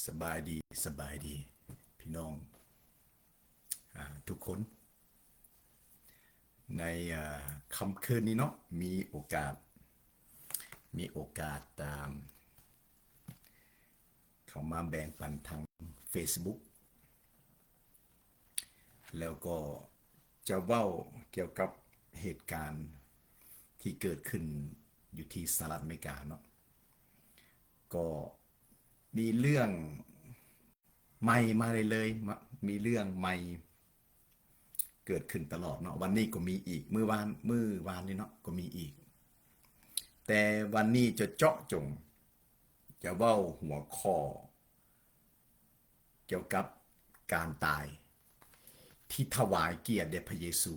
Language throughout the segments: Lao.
ສະບາຍດີ, ສະບາຍດີພີ່ນ້ອງ ອາ ທຸກຄົນ. ໃນ ອາ ຄ່ຳຄືນນີ້ເນາະ ມີໂອກາດ, ມີໂອກາດ ອາ ເຂົ້າມາແບ່ງປັນທາງເຟສບຸກ ແລ້ວກໍຈະເວົ້າກ່ຽວກັບເຫດການທີ່ເກີດຂຶ້ນຢູ່ທີ່ສະຫະລັດອາເມລິກາເນາະ. ກໍມີເລື່ອງໃໝ່ມາເລື້ອຍໆ ມາ ມີເລື່ອງໃໝ່ເກີດຂຶ້ນຕະຫຼອດເນາະ. ວັນນີ້ກໍມີອີກ, ມື້ວານ, ມື້ວານນີ້ເນາະ ກໍມີອີກ. ແຕ່ວັນນີ້ຈະເຈາະຈົງ ຈະເວົ້າຫົວຂໍ້ ກ່ຽວກັບການຕາຍທີ່ຖວາຍກຽດແດ່ພະເຢຊູ,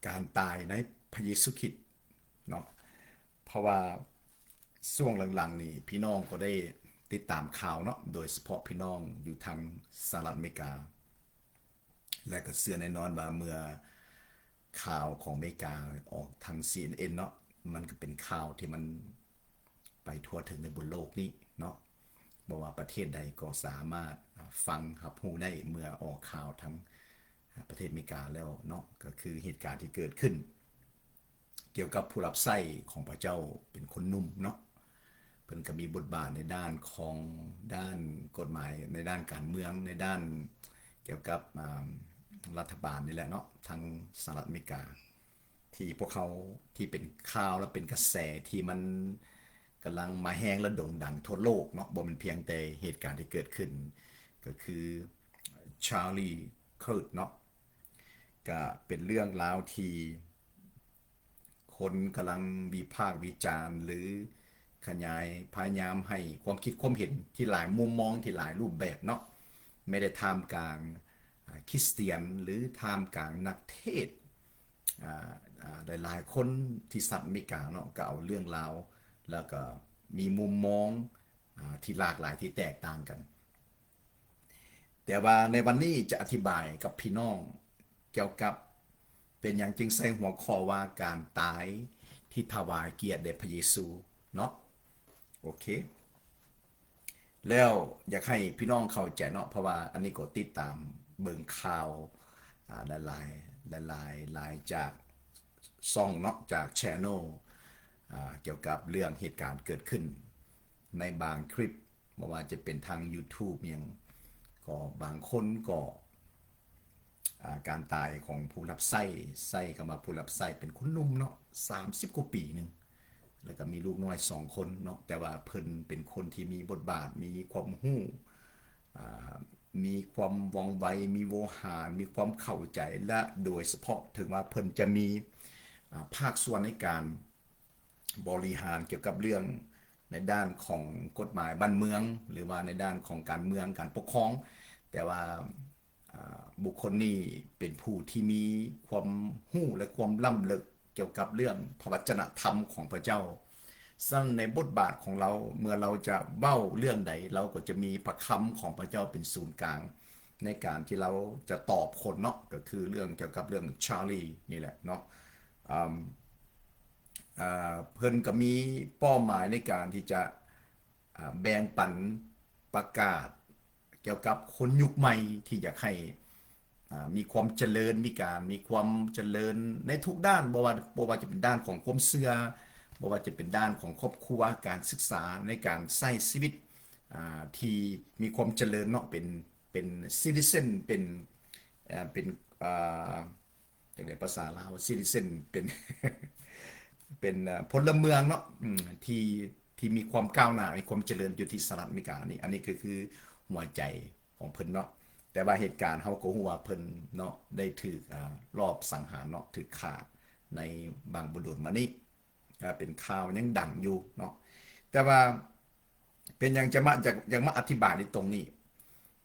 ການຕາຍໃນພະເຢຊູຄຣິດເນາະ. ເພາະວ່າຊ່ວງຫຼັງໆນີ້ ພີ່ນ້ອງກໍໄດ້ຕິດຕາມຂ່າວເນາະ, ໂດຍສະເພາະພີ່ນ້ອງຢູ່ທາງສະຫະລັດອາເມລິກາ ແລະ ກໍເຊື່ອແນ່ນອນວ່າເມື່ອຂ່າວຂອງອາເມລິກາອອກທາງ ຊີເອັນເອັນ ເນາະ, ມັນກໍເປັນຂ່າວທີ່ມັນໄປທົ່ວເຖິງໃນບົນໂລກນີ້ເນາະ. ບໍ່ວ່າປະເທດໃດກໍສາມາດຟັງຮັບຮູ້ໄດ້ເມື່ອອອກຂ່າວທາງປະເທດອາເມລິກາແລ້ວເນາະ, ກໍຄືເຫດການທີ່ເກີດຂຶ້ນ ກ່ຽວກັບຜູ້ຮັບໃຊ້ຂອງພະເຈົ້າເປັນຄົນໜຸ່ມເນາະ. ເພິ່ນກໍມີບົດບາດໃນດ້ານຂອງ ດ້ານກົດໝາຍ, ໃນດ້ານການເມືອງ, ໃນດ້ານກ່ຽວກັບ ອາ ລັດຖະບານນີ້ແຫຼະເນາະ, ທາງສະຫະລັດອາເມລິກາ ທີ່ພວກເຮົາ ທີ່ເປັນຂ່າວ ແລະ ເປັນກະແສທີ່ມັນກຳລັງມາແຮງ ແລະ ໂດ່ງດັງທົ່ວໂລກເນາະ, ບໍ່ແມ່ນພຽງແຕ່ເຫດການທີ່ເກີດຂຶ້ນ ກໍຄື Charlie Kirk ເນາະ. ກະເປັນເລື່ອງລາວທີ່ຄົນກຳລັງວິພາກວິຈານ ຫຼື ຂະຫຍາຍ ພະຍາຍາມໃຫ້ຄວາມຄິດຄວາມເຫັນທີ່ຫຼາຍມຸມມອງ ທີ່ຫຼາຍຮູບແບບເນາະ, ແມ້ແຕ່ທ່າມກາງ ອາ ຄຣິສຕຽນ ຫຼື ທ່າມກາງນັກເທດ ອາ ອາ ຫຼາຍໆຄົນທີ່ສະຫະລັດອາເມລິກາເນາະ ກໍເອົາເລື່ອງລາວ ແລ້ວກໍມີມຸມມອງ ອາ ທີ່ຫຼາກຫຼາຍ ທີ່ແຕກຕ່າງກັນ. ແຕ່ວ່າໃນວັນນີ້ຈະອະທິບາຍກັບພີ່ນ້ອງກ່ຽວກັບເປັນຫຍັງຈຶ່ງໃສ່ຫົວຂໍ້ວ່າການຕາຍທີ່ຖວາຍກຽດແດ່ພະເຢຊູເນາະ. ໂອເຄ ແລ້ວຢາກໃຫ້ພີ່ນ້ອງເຂົ້າໃຈເນາະ, ເພາະວ່າອັນນີ້ກໍຕິດຕາມເບິ່ງຂ່າວ ອາ ຫຼາຍໆ ຫຼາຍໆ ຫຼາຍຈາກຊ່ອງເນາະ, ຈາກ channel ອາ ກ່ຽວກັບເລື່ອງເຫດການເກີດຂຶ້ນໃນບາງຄລິບ ບໍ່ວ່າຈະເປັນທາງ YouTube ຫຍັງ ກໍບາງຄົນກໍ ອາ ການຕາຍຂອງຜູ້ຮັບໃຊ້, ໃຊ້ຄຳວ່າຜູ້ຮັບໃຊ້ ເປັນຄົນໜຸ່ມເນາະ ສາມສິບກວ່າປີໜຶ່ງ ແລ້ວກໍມີລູກນ້ອຍສອງຄົນເນາະ, ແຕ່ວ່າເພິ່ນເປັນຄົນທີ່ມີບົດບາດ, ມີຄວາມຮູ້, ອາ ມີຄວາມວ່ອງໄວ, ມີໂວຫານ, ມີຄວາມເຂົ້າໃຈ ແລະ ໂດຍສະເພາະເຖິງວ່າເພິ່ນຈະມີ ອາ ພາກສ່ວນໃນການ ບໍລິຫານກ່ຽວກັບເລື່ອງໃນດ້ານຂອງກົດໝາຍບ້ານເມືອງ ຫຼືວ່າໃນດ້ານຂອງການເມືອງ ການປົກຄອງ, ແຕ່ວ່າ ອາ ບຸກຄົນນີ້ເປັນຜູ້ທີ່ມີຄວາມຮູ້ ແລະ ຄວາມລ້ຳເລິກກ່ຽວກັບເລື່ອງພະວັດຈະນະທຳຂອງພະເຈົ້າ. ສະນັ້ນໃນບົດບາດຂອງລາວ ເມື່ອລາວຈະເວົ້າເລື່ອງໃດ ລາວກໍຈະມີພະຄຳຂອງພະເຈົ້າເປັນສູນກາງໃນການທີ່ລາວຈະຕອບຄົນເນາະ, ກໍຄືເລື່ອງກ່ຽວກັບເລື່ອງ Charlie ນີ້ແຫຼະເນາະ. ອາ ອາ ເພິ່ນກໍມີເປົ້າໝາຍໃນການທີ່ຈະ ອາ ແບ່ງປັນປະກາດກ່ຽວກັບຄົນຍຸກໃໝ່ທີ່ຢາກໃຫ້ ອາ ມີຄວາມຈະເລີນ, ມີການ ມີຄວາມຈະເລີນໃນທຸກດ້ານ, ບໍ່ວ່າ ບໍ່ວ່າຈະເປັນດ້ານຂອງຄວາມເຊື່ອ, ບໍ່ວ່າຈະເປັນດ້ານຂອງຄອບຄົວ, ການສຶກສາ, ໃນການໃຊ້ຊີວິດ ອາ ທີ່ມີຄວາມຈະເລີນເນາະ, ເປັນ ເປັນ citizen ເປັນ ເປັນ ອາ ຈັ່ງໃດພາສາລາວ citizen ເປັນ ເປັນ ເອີ ພົນລະເມືອງເນາະ ອາ ທີ່ ທີ່ມີຄວາມກ້າວໜ້າ ມີຄວາມຈະເລີນຢູ່ທີ່ສະຫະລັດອາເມລິການີ້. ອັນນີ້ກໍຄືຫົວໃຈຂອງເພິ່ນເນາະ, ແຕ່ວ່າເຫດການເຮົາກໍຮູ້ວ່າເພິ່ນເນາະ ໄດ້ຖືກ ອາ ລອບສັງຫານເນາະ ຖືກຂ້າໃນບາງບໍ່ດົນມານີ້ ອາ ເປັນຂ່າວຍັງດັງຢູ່ເນາະ. ແຕ່ວ່າ ເປັນຫຍັງຈະມາ ຢາກ ຢາກມາອະທິບາຍໃນຕົງນີ້?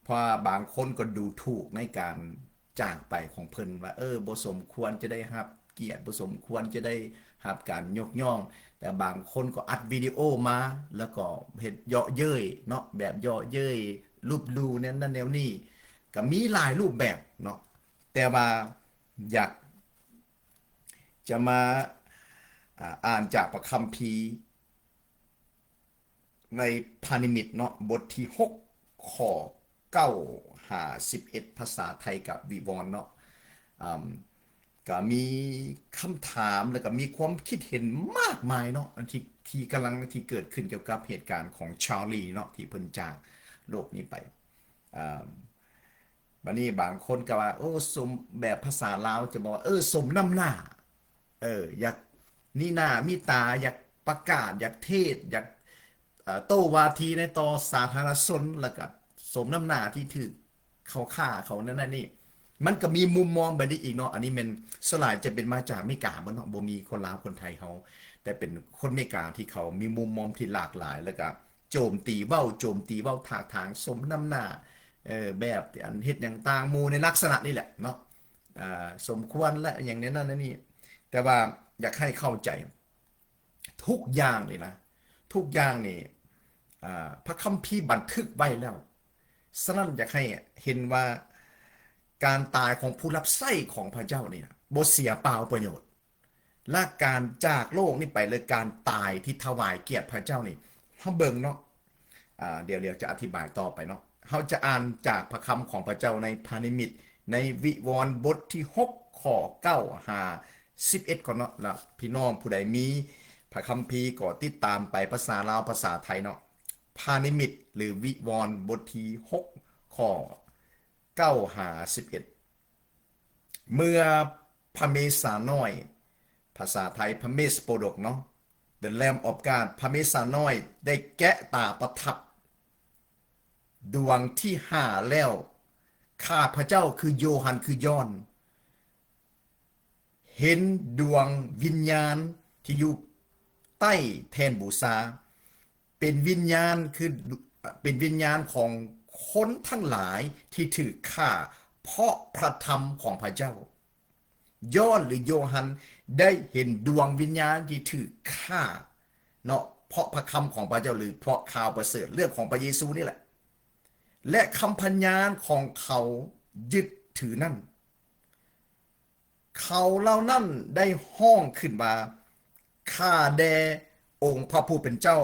ເພາະວ່າບາງຄົນກໍດູຖູກໃນການຈາກໄປຂອງເພິ່ນວ່າ ເອີ ບໍ່ສົມຄວນຈະໄດ້ຮັບກຽດ, ບໍ່ສົມຄວນຈະໄດ້ຮັບການຍົກຍ້ອງ, ແຕ່ບາງຄົນກໍອັດວິດີໂອມາ ແລ້ວກໍເຮັດເຍາະເຍີ້ຍເນາະ, ແບບເຍາະເຍີ້ຍ ລົບຫຼູ່ແນວນັ້ນແນວນີ້, ກໍມີຫຼາຍຮູບແບບເນາະ. ແຕ່ວ່າຢາກຈະມາ ອາ ອ່ານຈາກພະຄຳພີ ໃນພານິມິດເນາະ ບົດທີຫົກ ຂໍ້ເກົ້າຫາສິບເອັດ ພາສາໄທກັບວິວອນເນາະ ອາ ກໍມີຄຳຖາມ ແລ້ວກໍມີຄວາມຄິດເຫັນມາກມາຍເນາະ ທີ່ ທີ່ກຳລັງ ທີ່ເກີດຂຶ້ນກ່ຽວກັບເຫດການຂອງຊາລີເນາະ ທີ່ເພິ່ນຈາກໂລກນີ້ໄປ. ອາ ບັດນີ້ບາງຄົນກໍວ່າ ໂອ້ ສົມ ແບບພາສາລາວຈະບອກວ່າ ເອີ ສົມນ້ຳໜ້າ ເອີ ຢາກມີໜ້າມີຕາ ຢາກປະກາດ ຢາກເທດ ຢາກ ເອີ ໂຕ້ວາທີໃນຕໍ່ສາທາລະນະຊົນ ແລ້ວກໍສົມນ້ຳໜ້າທີ່ຖືກເຂົາຂ້າເຂົານັ້ນນີ້ ມັນກໍມີມຸມມອງແບບນີ້ອີກເນາະ. ອັນນີ້ແມ່ນສ່ວນຫຼາຍຈະເປັນມາຈາກອາເມລິກາເບິດເນາະ ບໍ່ມີຄົນລາວຄົນໄທເຮົາ ແຕ່ເປັນຄົນອາເມລິກາທີ່ເຂົາມີມຸມມອງທີ່ຫຼາກຫຼາຍ ແລ້ວກໍໂຈມຕີເວົ້າ ໂຈມຕີເວົ້າ ຖາກຖາງ ສົມນ້ຳໜ້າ ເອີ ແບບອັນເຮັດຫຍັງຕ່າງໝູ່ໃນລັກສະນະນີ້ແຫຼະເນາະ ອາ ສົມຄວນ ແລະ ຫຍັງແນວນັ້ນແນວນີ້. ແຕ່ວ່າຢາກໃຫ້ເຂົ້າໃຈ ທຸກຢ່າງນີ້ນະ ທຸກຢ່າງນີ້ ອາ ພະຄຳພີບັນທຶກໄວ້ແລ້ວ. ສະນັ້ນຢາກໃຫ້ເຫັນວ່າ ການຕາຍຂອງຜູ້ຮັບໃຊ້ຂອງພະເຈົ້ານີ້ນະ ບໍ່ເສຍເປົ່າປະໂຫຍດ ແລະ ການຈາກໂລກນີ້ໄປ ຫຼື ການຕາຍທີ່ຖວາຍກຽດພະເຈົ້ານີ້ ເຮົາເບິ່ງເນາະ ອາ ດຽວ ດຽວຈະອະທິບາຍຕໍ່ໄປເນາະ. ເຮົາຈະອ່ານຈາກພະຄຳຂອງພະເຈົ້າໃນພານິມິດ ໃນວິວອນບົດທີຫົກ ຂໍ້ເກົ້າຫາສິບເອັດກ່ອນເນາະ. ແລ້ວພີ່ນ້ອງຜູ້ໃດມີພະຄຳພີກໍຕິດຕາມໄປ ພາສາລາວ ພາສາໄທເນາະ ພານິມິດ ຫຼື ວິວອນບົດທີຫົກ ຂໍ້ເກົ້າຫາສິບເອັດ. ເມື່ອພະເມສານ້ອຍ ພາສາໄທ ພະເມສໂປດົກເນາະ The Lamb of God ພະເມສານ້ອຍໄດ້ແກະຕາປະທັບ ດວງທີຫ້າແລ້ວ ຂ້າພະເຈົ້າຄືໂຢຮັນ ຄືຢອນ ເຫັນດວງວິນຍານທີ່ຢູ່ໃຕ້ແທ່ນບູຊາ ເປັນວິນຍານ ຄື ເປັນວິນຍານຂອງຄົນທັງຫຼາຍທີ່ຖືກຂ້າເພາະພະທຳຂອງພະເຈົ້າ. ຢອນ ຫຼື ໂຢຮັນ ໄດ້ເຫັນດວງວິນຍານທີ່ຖືກຂ້າເນາະ ເພາະພະຄຳຂອງພະເຈົ້າ ຫຼື ເພາະຂ່າວປະເສີດເລື່ອງຂອງພະເຢຊູນີ້ແຫຼະ ແລະ ຄຳພະຍານຂອງເຂົາຍຶດຖືນັ້ນ. ເຂົາເຫຼົ່ານັ້ນໄດ້ຮ້ອງຂຶ້ນວ່າ ຂ້າແດ່ອົງພະຜູ້ເປັນເຈົ້າ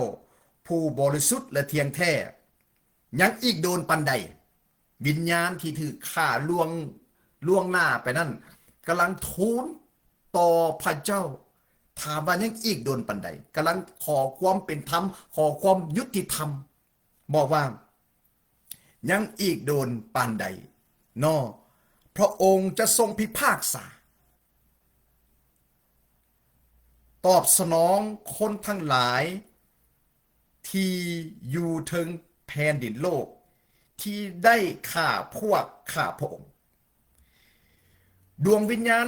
ຜູ້ບໍລິສຸດ ແລະ ທ່ຽງແທ້ ຍັງອີກໂດນປານໃດ? ວິນຍານທີ່ຖືກຂ້າລ່ວງ ລ່ວງໜ້າໄປນັ້ນ ກຳລັງທູນຕໍ່ພະເຈົ້າ ຖາມວ່າຍັງອີກໂດນປານໃດ? ກຳລັງຂໍຄວາມເປັນທຳ ຂໍຄວາມຍຸຕິທຳ ບອກວ່າ ຍັງອີກໂດນປານໃດນໍ? ພະອົງຈະຊົງພິພາກສາ ຕອບສະໜອງຄົນທັງຫຼາຍທີ່ຢູ່ເທິງແຜ່ນດິນໂລກ ທີ່ໄດ້ຂ້າພວກຂ້າພະອົງ. ດວງວິນຍານ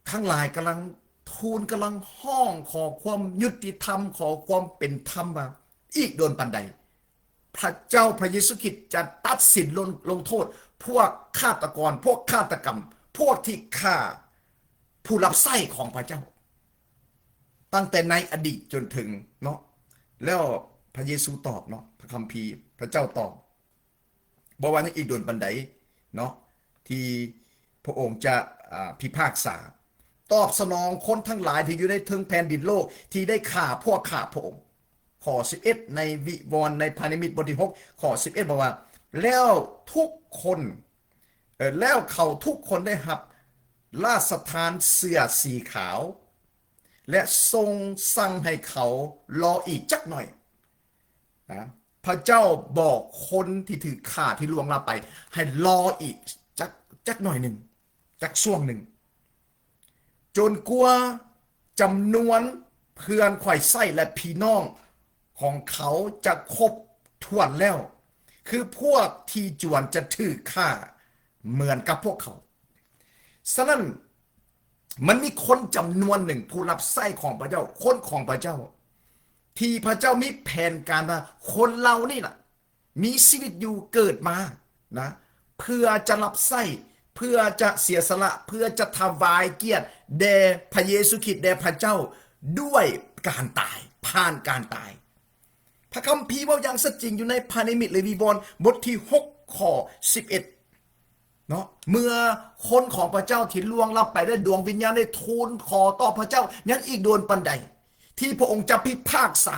ທັງຫຼາຍກຳລັງທູນ ກຳລັງຮ້ອງຂໍຄວາມຍຸຕິທຳ ຂໍຄວາມເປັນທຳວ່າ ອີກໂດນປານໃດ ພະເຈົ້າພະເຢຊູຄຣິດຈະຕັດສິນລົງ ລົງໂທດພວກຄາດຕະກອນ ພວກຄາດຕະກຳ ພວກທີ່ຂ້າຜູ້ຮັບໃຊ້ຂອງພະເຈົ້າ ຕັ້ງແຕ່ໃນອະດີດຈົນເຖິງເນາະ. ແລ້ວພະເຢຊູຕອບເນາະ ພະຄຳພີ ພະເຈົ້າຕອບ ບໍ່ວ່າຍັງອີກດົນປານໃດເນາະ ທີ່ພະອົງຈະ ອາ ພິພາກສາ ຕອບສະໜອງຄົນທັງຫຼາຍທີ່ຢູ່ໃນເທິງແຜ່ນດິນໂລກ ທີ່ໄດ້ຂ້າພວກຂ້າພະອົງ. ຂໍ້ສິບເອັດ ໃນວິວອນໃນພານິມິດບົດທີຫົກ ຂໍ້ສິບເອັດ ບອກວ່າ ແລ້ວທຸກຄົນ ເອີ ແລ້ວເຂົາທຸກຄົນໄດ້ຮັບລາຊະທານເສື້ອສີຂາວ ແລະ ຊົງສັ່ງໃຫ້ເຂົາລໍອີກຈັກໜ້ອຍ. ນະ ພະເຈົ້າບອກຄົນທີ່ຖືກຂ້າທີ່ລ່ວງລັບໄປ ໃຫ້ລໍອີກຈັກ ຈັກໜ້ອຍໜຶ່ງ ຈັກຊ່ວງໜຶ່ງ ຈົນກວ່າຈຳນວນເພື່ອນຂ້ອຍໃຊ້ ແລະ ພີ່ນ້ອງຂອງເຂົາຈະຄົບຖ້ວນແລ້ວ ຄືພວກທີ່ຈວນຈະຖືກຂ້າເໝືອນກັບພວກເຂົາ. ສະນັ້ນ ມັນມີຄົນຈຳນວນໜຶ່ງ ຜູ້ຮັບໃຊ້ຂອງພະເຈົ້າ ຄົນຂອງພະເຈົ້າ ທີ່ພະເຈົ້າມີແຜນການວ່າ ຄົນເຫຼົ່ານີ້ລະມີຊີວິດຢູ່ ເກີດມານະ ເພື່ອຈະຮັບໃຊ້ ເພື່ອຈະເສຍສະຫຼະ ເພື່ອຈະຖວາຍກຽດແດ່ພະເຢຊູຄຣິດ ແດ່ພະເຈົ້າ ດ້ວຍການຕາຍ ຜ່ານການຕາຍ. ພະຄຳພີເວົ້າຢ່າງຊັດເຈນຢູ່ໃນພານິມິດ ຫຼື ວິວອນ ບົດທີຫົກ ຂໍ້ສິບເອັດ ເນາະ ເມື່ອຄົນຂອງພະເຈົ້າທີ່ລ່ວງລັບໄປ ແລະ ດວງວິນຍານໄດ້ທູນຂໍຕໍ່ພະເຈົ້າ ຍັງອີກດົນປານໃດ ທີ່ພະອົງຈະພິພາກສາ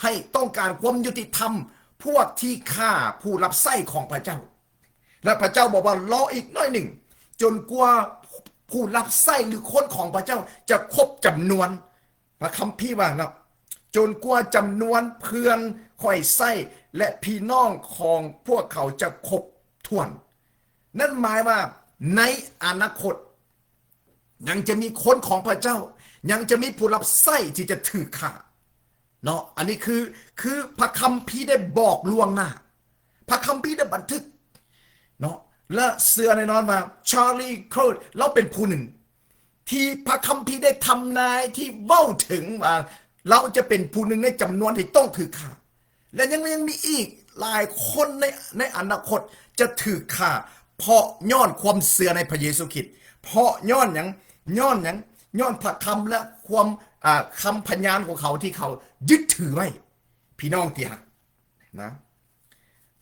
ໃຫ້ຕ້ອງການຄວາມຍຸຕິທຳ ພວກທີ່ຂ້າຜູ້ຮັບໃຊ້ຂອງພະເຈົ້າ. ແລະ ພະເຈົ້າບອກວ່າ ລໍອີກໜ້ອຍໜຶ່ງ ຈົນກວ່າຜູ້ຮັບໃຊ້ ຫຼື ຄົນຂອງພະເຈົ້າຈະຄົບຈຳນວນ. ພະຄຳພີວ່າເນາະ, ຈົນກວ່າຈຳນວນເພື່ອນຂ້ອຍໃຊ້ ແລະ ພີ່ນ້ອງຂອງພວກເຂົາຈະຄົບຖ້ວນ. ນັ້ນໝາຍວ່າໃນອະນາຄົດ ຍັງຈະມີຄົນຂອງພະເຈົ້າ, ຍັງຈະມີຜູ້ຮັບໃຊ້ທີ່ຈະຖືກຂ້າເນາະ. ອັນນີ້ຄື ຄືພະຄຳພີໄດ້ບອກລ່ວງໜ້າ, ພະຄຳພີໄດ້ບັນທຶກເນາະ. ແລະ ເຊື່ອແນ່ນອນວ່າ Charlie Kirk ລາວເປັນຜູ້ໜຶ່ງທີ່ພະຄຳພີໄດ້ທຳນາຍ ທີ່ເວົ້າເຖິງວ່າລາວຈະເປັນຜູ້ໜຶ່ງໃນຈຳນວນທີ່ຕ້ອງຖືກຂ້າ. ແລະ ຍັງ ຍັງມີອີກຫຼາຍຄົນໃນ ໃນອະນາຄົດຈະຖືກຂ້າ ເພາະຍ້ອນຄວາມເຊື່ອໃນພະເຢຊູຄຣິດ. ເພາະຍ້ອນຫຍັງ? ຍ້ອນຫຍັງ? ຍ້ອນພະຄຳ ແລະ ຄວາມ ອາ ຄຳພະຍານຂອງເຂົາທີ່ເຂົາຍຶດຖືໄວ້. ພີ່ນ້ອງທີ່ຮັກນະ,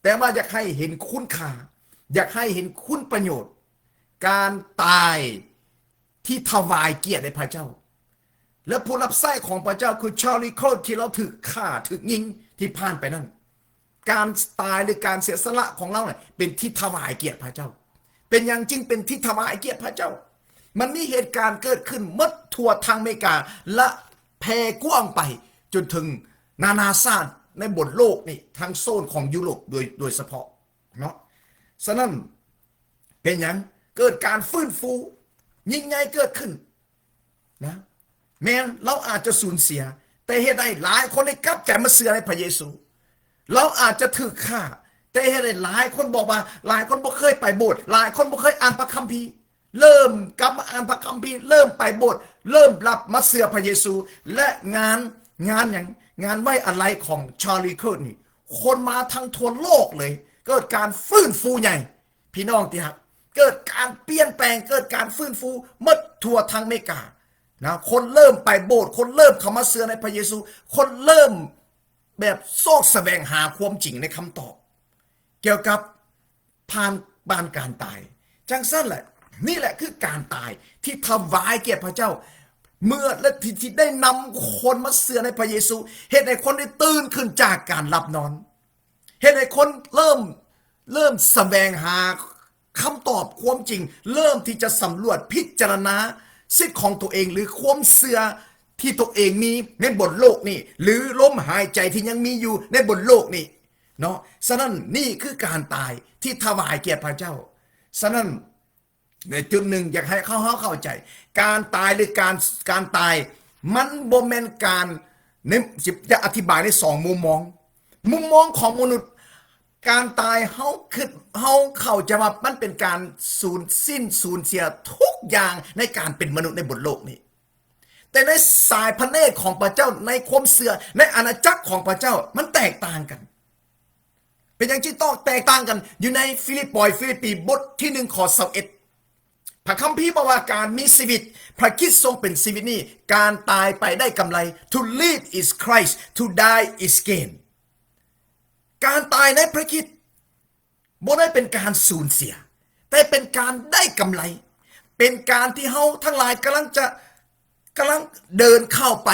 ແຕ່ວ່າຢາກໃຫ້ເຫັນຄຸນຄ່າ, ຢາກໃຫ້ເຫັນຄຸນປະໂຫຍດ ການຕາຍ ທີ່ຖວາຍກຽດໃຫ້ພະເຈົ້າ ແລະ ຜູ້ຮັບໃຊ້ຂອງພະເຈົ້າຄື Charlie Kirk ທີ່ລາວຖືກຂ້າ ຖືກຍິງທີ່ຜ່ານໄປນັ້ນ. ການຕາຍ ຫຼື ການເສຍສະຫຼະຂອງລາວນັ້ນ ເປັນທີ່ຖວາຍກຽດພະເຈົ້າ. ເປັນຫຍັງຈຶ່ງເປັນທີ່ຖວາຍກຽດພະເຈົ້າ? ມັນມີເຫດການເກີດຂຶ້ນໝົດທົ່ວທັງອາເມລິກາ ແລະ ແຜ່ກວ້າງໄປຈົນເຖິງນານາຊາດໃນບົນໂລກນີ້ ທັງໂຊນຂອງຢູໂຣບໂດຍ ໂດຍສະເພາະເນາະ. ສະນັ້ນ ເປັນຫຍັງ? ເກີດການຟື້ນຟູຍິ່ງໃຫຍ່ເກີດຂຶ້ນນະ. ແມ່ນ ລາວອາດຈະສູນເສຍ, ແຕ່ເຮັດໃຫ້ຫຼາຍຄົນໄດ້ກັບໃຈມາເຊື່ອໃນພະເຢຊູ. ລາວອາດຈະຖືກຂ້າ, ແຕ່ເຮັດໃຫ້ຫຼາຍຄົນບອກວ່າ ຫຼາຍຄົນບໍ່ເຄີຍໄປໂບດ, ຫຼາຍຄົນບໍ່ເຄີຍອ່ານພະຄຳພີ, ເລີ່ມກັບມາອ່ານພະຄຳພີ, ເລີ່ມໄປໂບດ, ເລີ່ມຮັບມາເຊື່ອພະເຢຊູ. ແລະ ງານ ງານຫຍັງ? ງານໄວ້ອາໄລຂອງ Charlie Kirk ນີ້ ຄົນມາທັງທົ່ວໂລກເລີຍ, ເກີດການຟື້ນຟູໃຫຍ່. ພີ່ນ້ອງທີ່ຮັກ, ເກີດການປ່ຽນແປງ, ເກີດການຟື້ນຟູໝົດທົ່ວທັງອາເມລິການະ. ຄົນເລີ່ມໄປໂບດ, ຄົນເລີ່ມເຂົ້າມາເຊື່ອໃນພະເຢຊູ, ຄົນເລີ່ມແບບຊອກສະແຫວງຫາຄວາມຈິງໃນຄຳຕອບກ່ຽວກັບຜ່ານບ້ານການຕາຍ. ຈັ່ງຊັ້ນແຫຼະ, ນີ້ແຫຼະຄືການຕາຍທີ່ຖວາຍກຽດພະເຈົ້າ ເມື່ອ ແລະ ທີ່ ທີ່ໄດ້ນຳຄົນມາເຊື່ອໃນພະເຢຊູ, ເຮັດໃຫ້ຄົນໄດ້ຕື່ນຂຶ້ນຈາກການຫຼັບນອນ. ເຮັດໃຫ້ຄົນເລີ່ມ ເລີ່ມສະແຫວງຫາຄຳຕອບຄວາມຈິງ, ເລີ່ມທີ່ຈະສຳຫຼວດພິຈາລະນາສິດຂອງຕົວເອງ ຫຼື ຄວາມເຊື່ອທີ່ຕົວເອງມີໃນບົນໂລກນີ້ ຫຼື ລົມຫາຍໃຈທີ່ຍັງມີຢູ່ໃນບົນໂລກນີ້ເນາະ. ສະນັ້ນ ນີ້ຄືການຕາຍທີ່ຖວາຍແກ່ພະເຈົ້າ. ສະນັ້ນ ໃນຈຸດໜຶ່ງ ຢາກໃຫ້ເຮົາ ເຮົາເຂົ້າໃຈ ການຕາຍ ຫຼື ການ ການຕາຍ ມັນບໍ່ແມ່ນການ ໃນ ຊິ ຈະອະທິບາຍໃນສອງມຸມມອງ. ມຸມມອງຂອງມະນຸດ ການຕາຍ ເຮົາຄິດ ເຮົາເຂົ້າໃຈວ່າມັນເປັນການສູນສິ້ນ ສູນເສຍທຸກຢ່າງໃນການເປັນມະນຸດໃນບົນໂລກນີ້. ແຕ່ໃນສາຍພະເນດຂອງພະເຈົ້າ ໃນຄວາມເຊື່ອ ໃນອານາຈັກຂອງພະເຈົ້າ ມັນແຕກຕ່າງກັນ. ເປັນຫຍັງຈຶ່ງຕ້ອງແຕກຕ່າງກັນ? ຢູ່ໃນຟີລິບປອຍ ຟີລິບປີ ບົດທີໜຶ່ງ ຂໍ້ຊາວເອັດ ພະຄຳພີບອກວ່າ ການມີຊີວິດ ພະຄຣິດຊົງເປັນຊີວິດນີ້ ການຕາຍໄປໄດ້ກຳໄລ. To live is Christ, to die is gain. ການຕາຍໃນພະຄຣິດ ບໍ່ໄດ້ເປັນການສູນເສຍ ແຕ່ເປັນການໄດ້ກຳໄລ. ເປັນການທີ່ເຮົາທັງຫຼາຍກຳລັງຈະ ກຳລັງເດີນເຂົ້າໄປ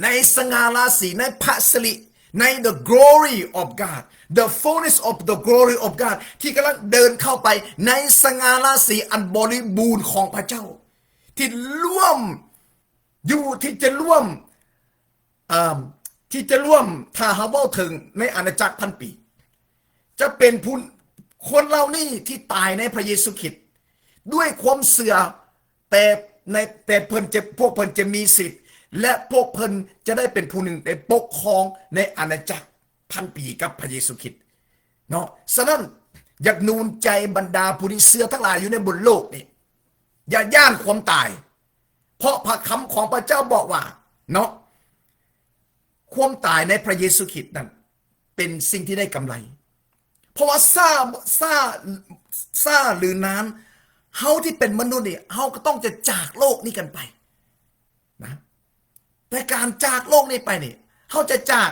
ໃນສະຫງ່າລາສີ ໃນພະສິລິ ໃນ the glory of God, the fullness of the glory of God ທີ່ກຳລັງເດີນເຂົ້າໄປໃນສະຫງ່າລາສີອັນບໍລິບູນຂອງພະເຈົ້າ ທີ່ລວມ ຢູ່ ທີ່ຈະລວມ ເອີ່ມ ທີ່ຈະລວມ ຖ້າເຮົາເວົ້າເຖິງໃນອານາຈັກພັນປີ ຈະເປັນຜູ້ ຄົນເຫຼົ່ານີ້ທີ່ຕາຍໃນພະເຢຊູຄຣິດດ້ວຍຄວາມເຊື່ອ ແຕ່ໃນ ແຕ່ເພິ່ນຈະ ພວກເພິ່ນຈະມີສິດ ແລະ ພວກເພິ່ນຈະໄດ້ເປັນຜູ້ໜຶ່ງໄດ້ປົກຄອງໃນອານາຈັກພັນປີກັບພະເຢຊູຄຣິດເນາະ. ສະນັ້ນ ຢາກໜູນໃຈບັນດາຜູ້ທີ່ເຊື່ອທັງຫຼາຍຢູ່ໃນບົນໂລກນີ້ ຢ່າຢ້ານຄວາມຕາຍ ເພາະພະຄຳຂອງພະເຈົ້າບອກວ່າເນາະ ຄວາມຕາຍໃນພະເຢຊູຄຣິດນັ້ນ ເປັນສິ່ງທີ່ໄດ້ກຳໄລ. ເພາະວ່າຊ້າ ຊ້າ ຊ້າ ຫຼື ນານ ເຮົາທີ່ເປັນມະນຸດນີ້ ເຮົາກໍຕ້ອງຈະຈາກໂລກນີ້ກັນໄປນະ. ແຕ່ການຈາກໂລກນີ້ໄປນີ້ ເຮົາຈະຈາກ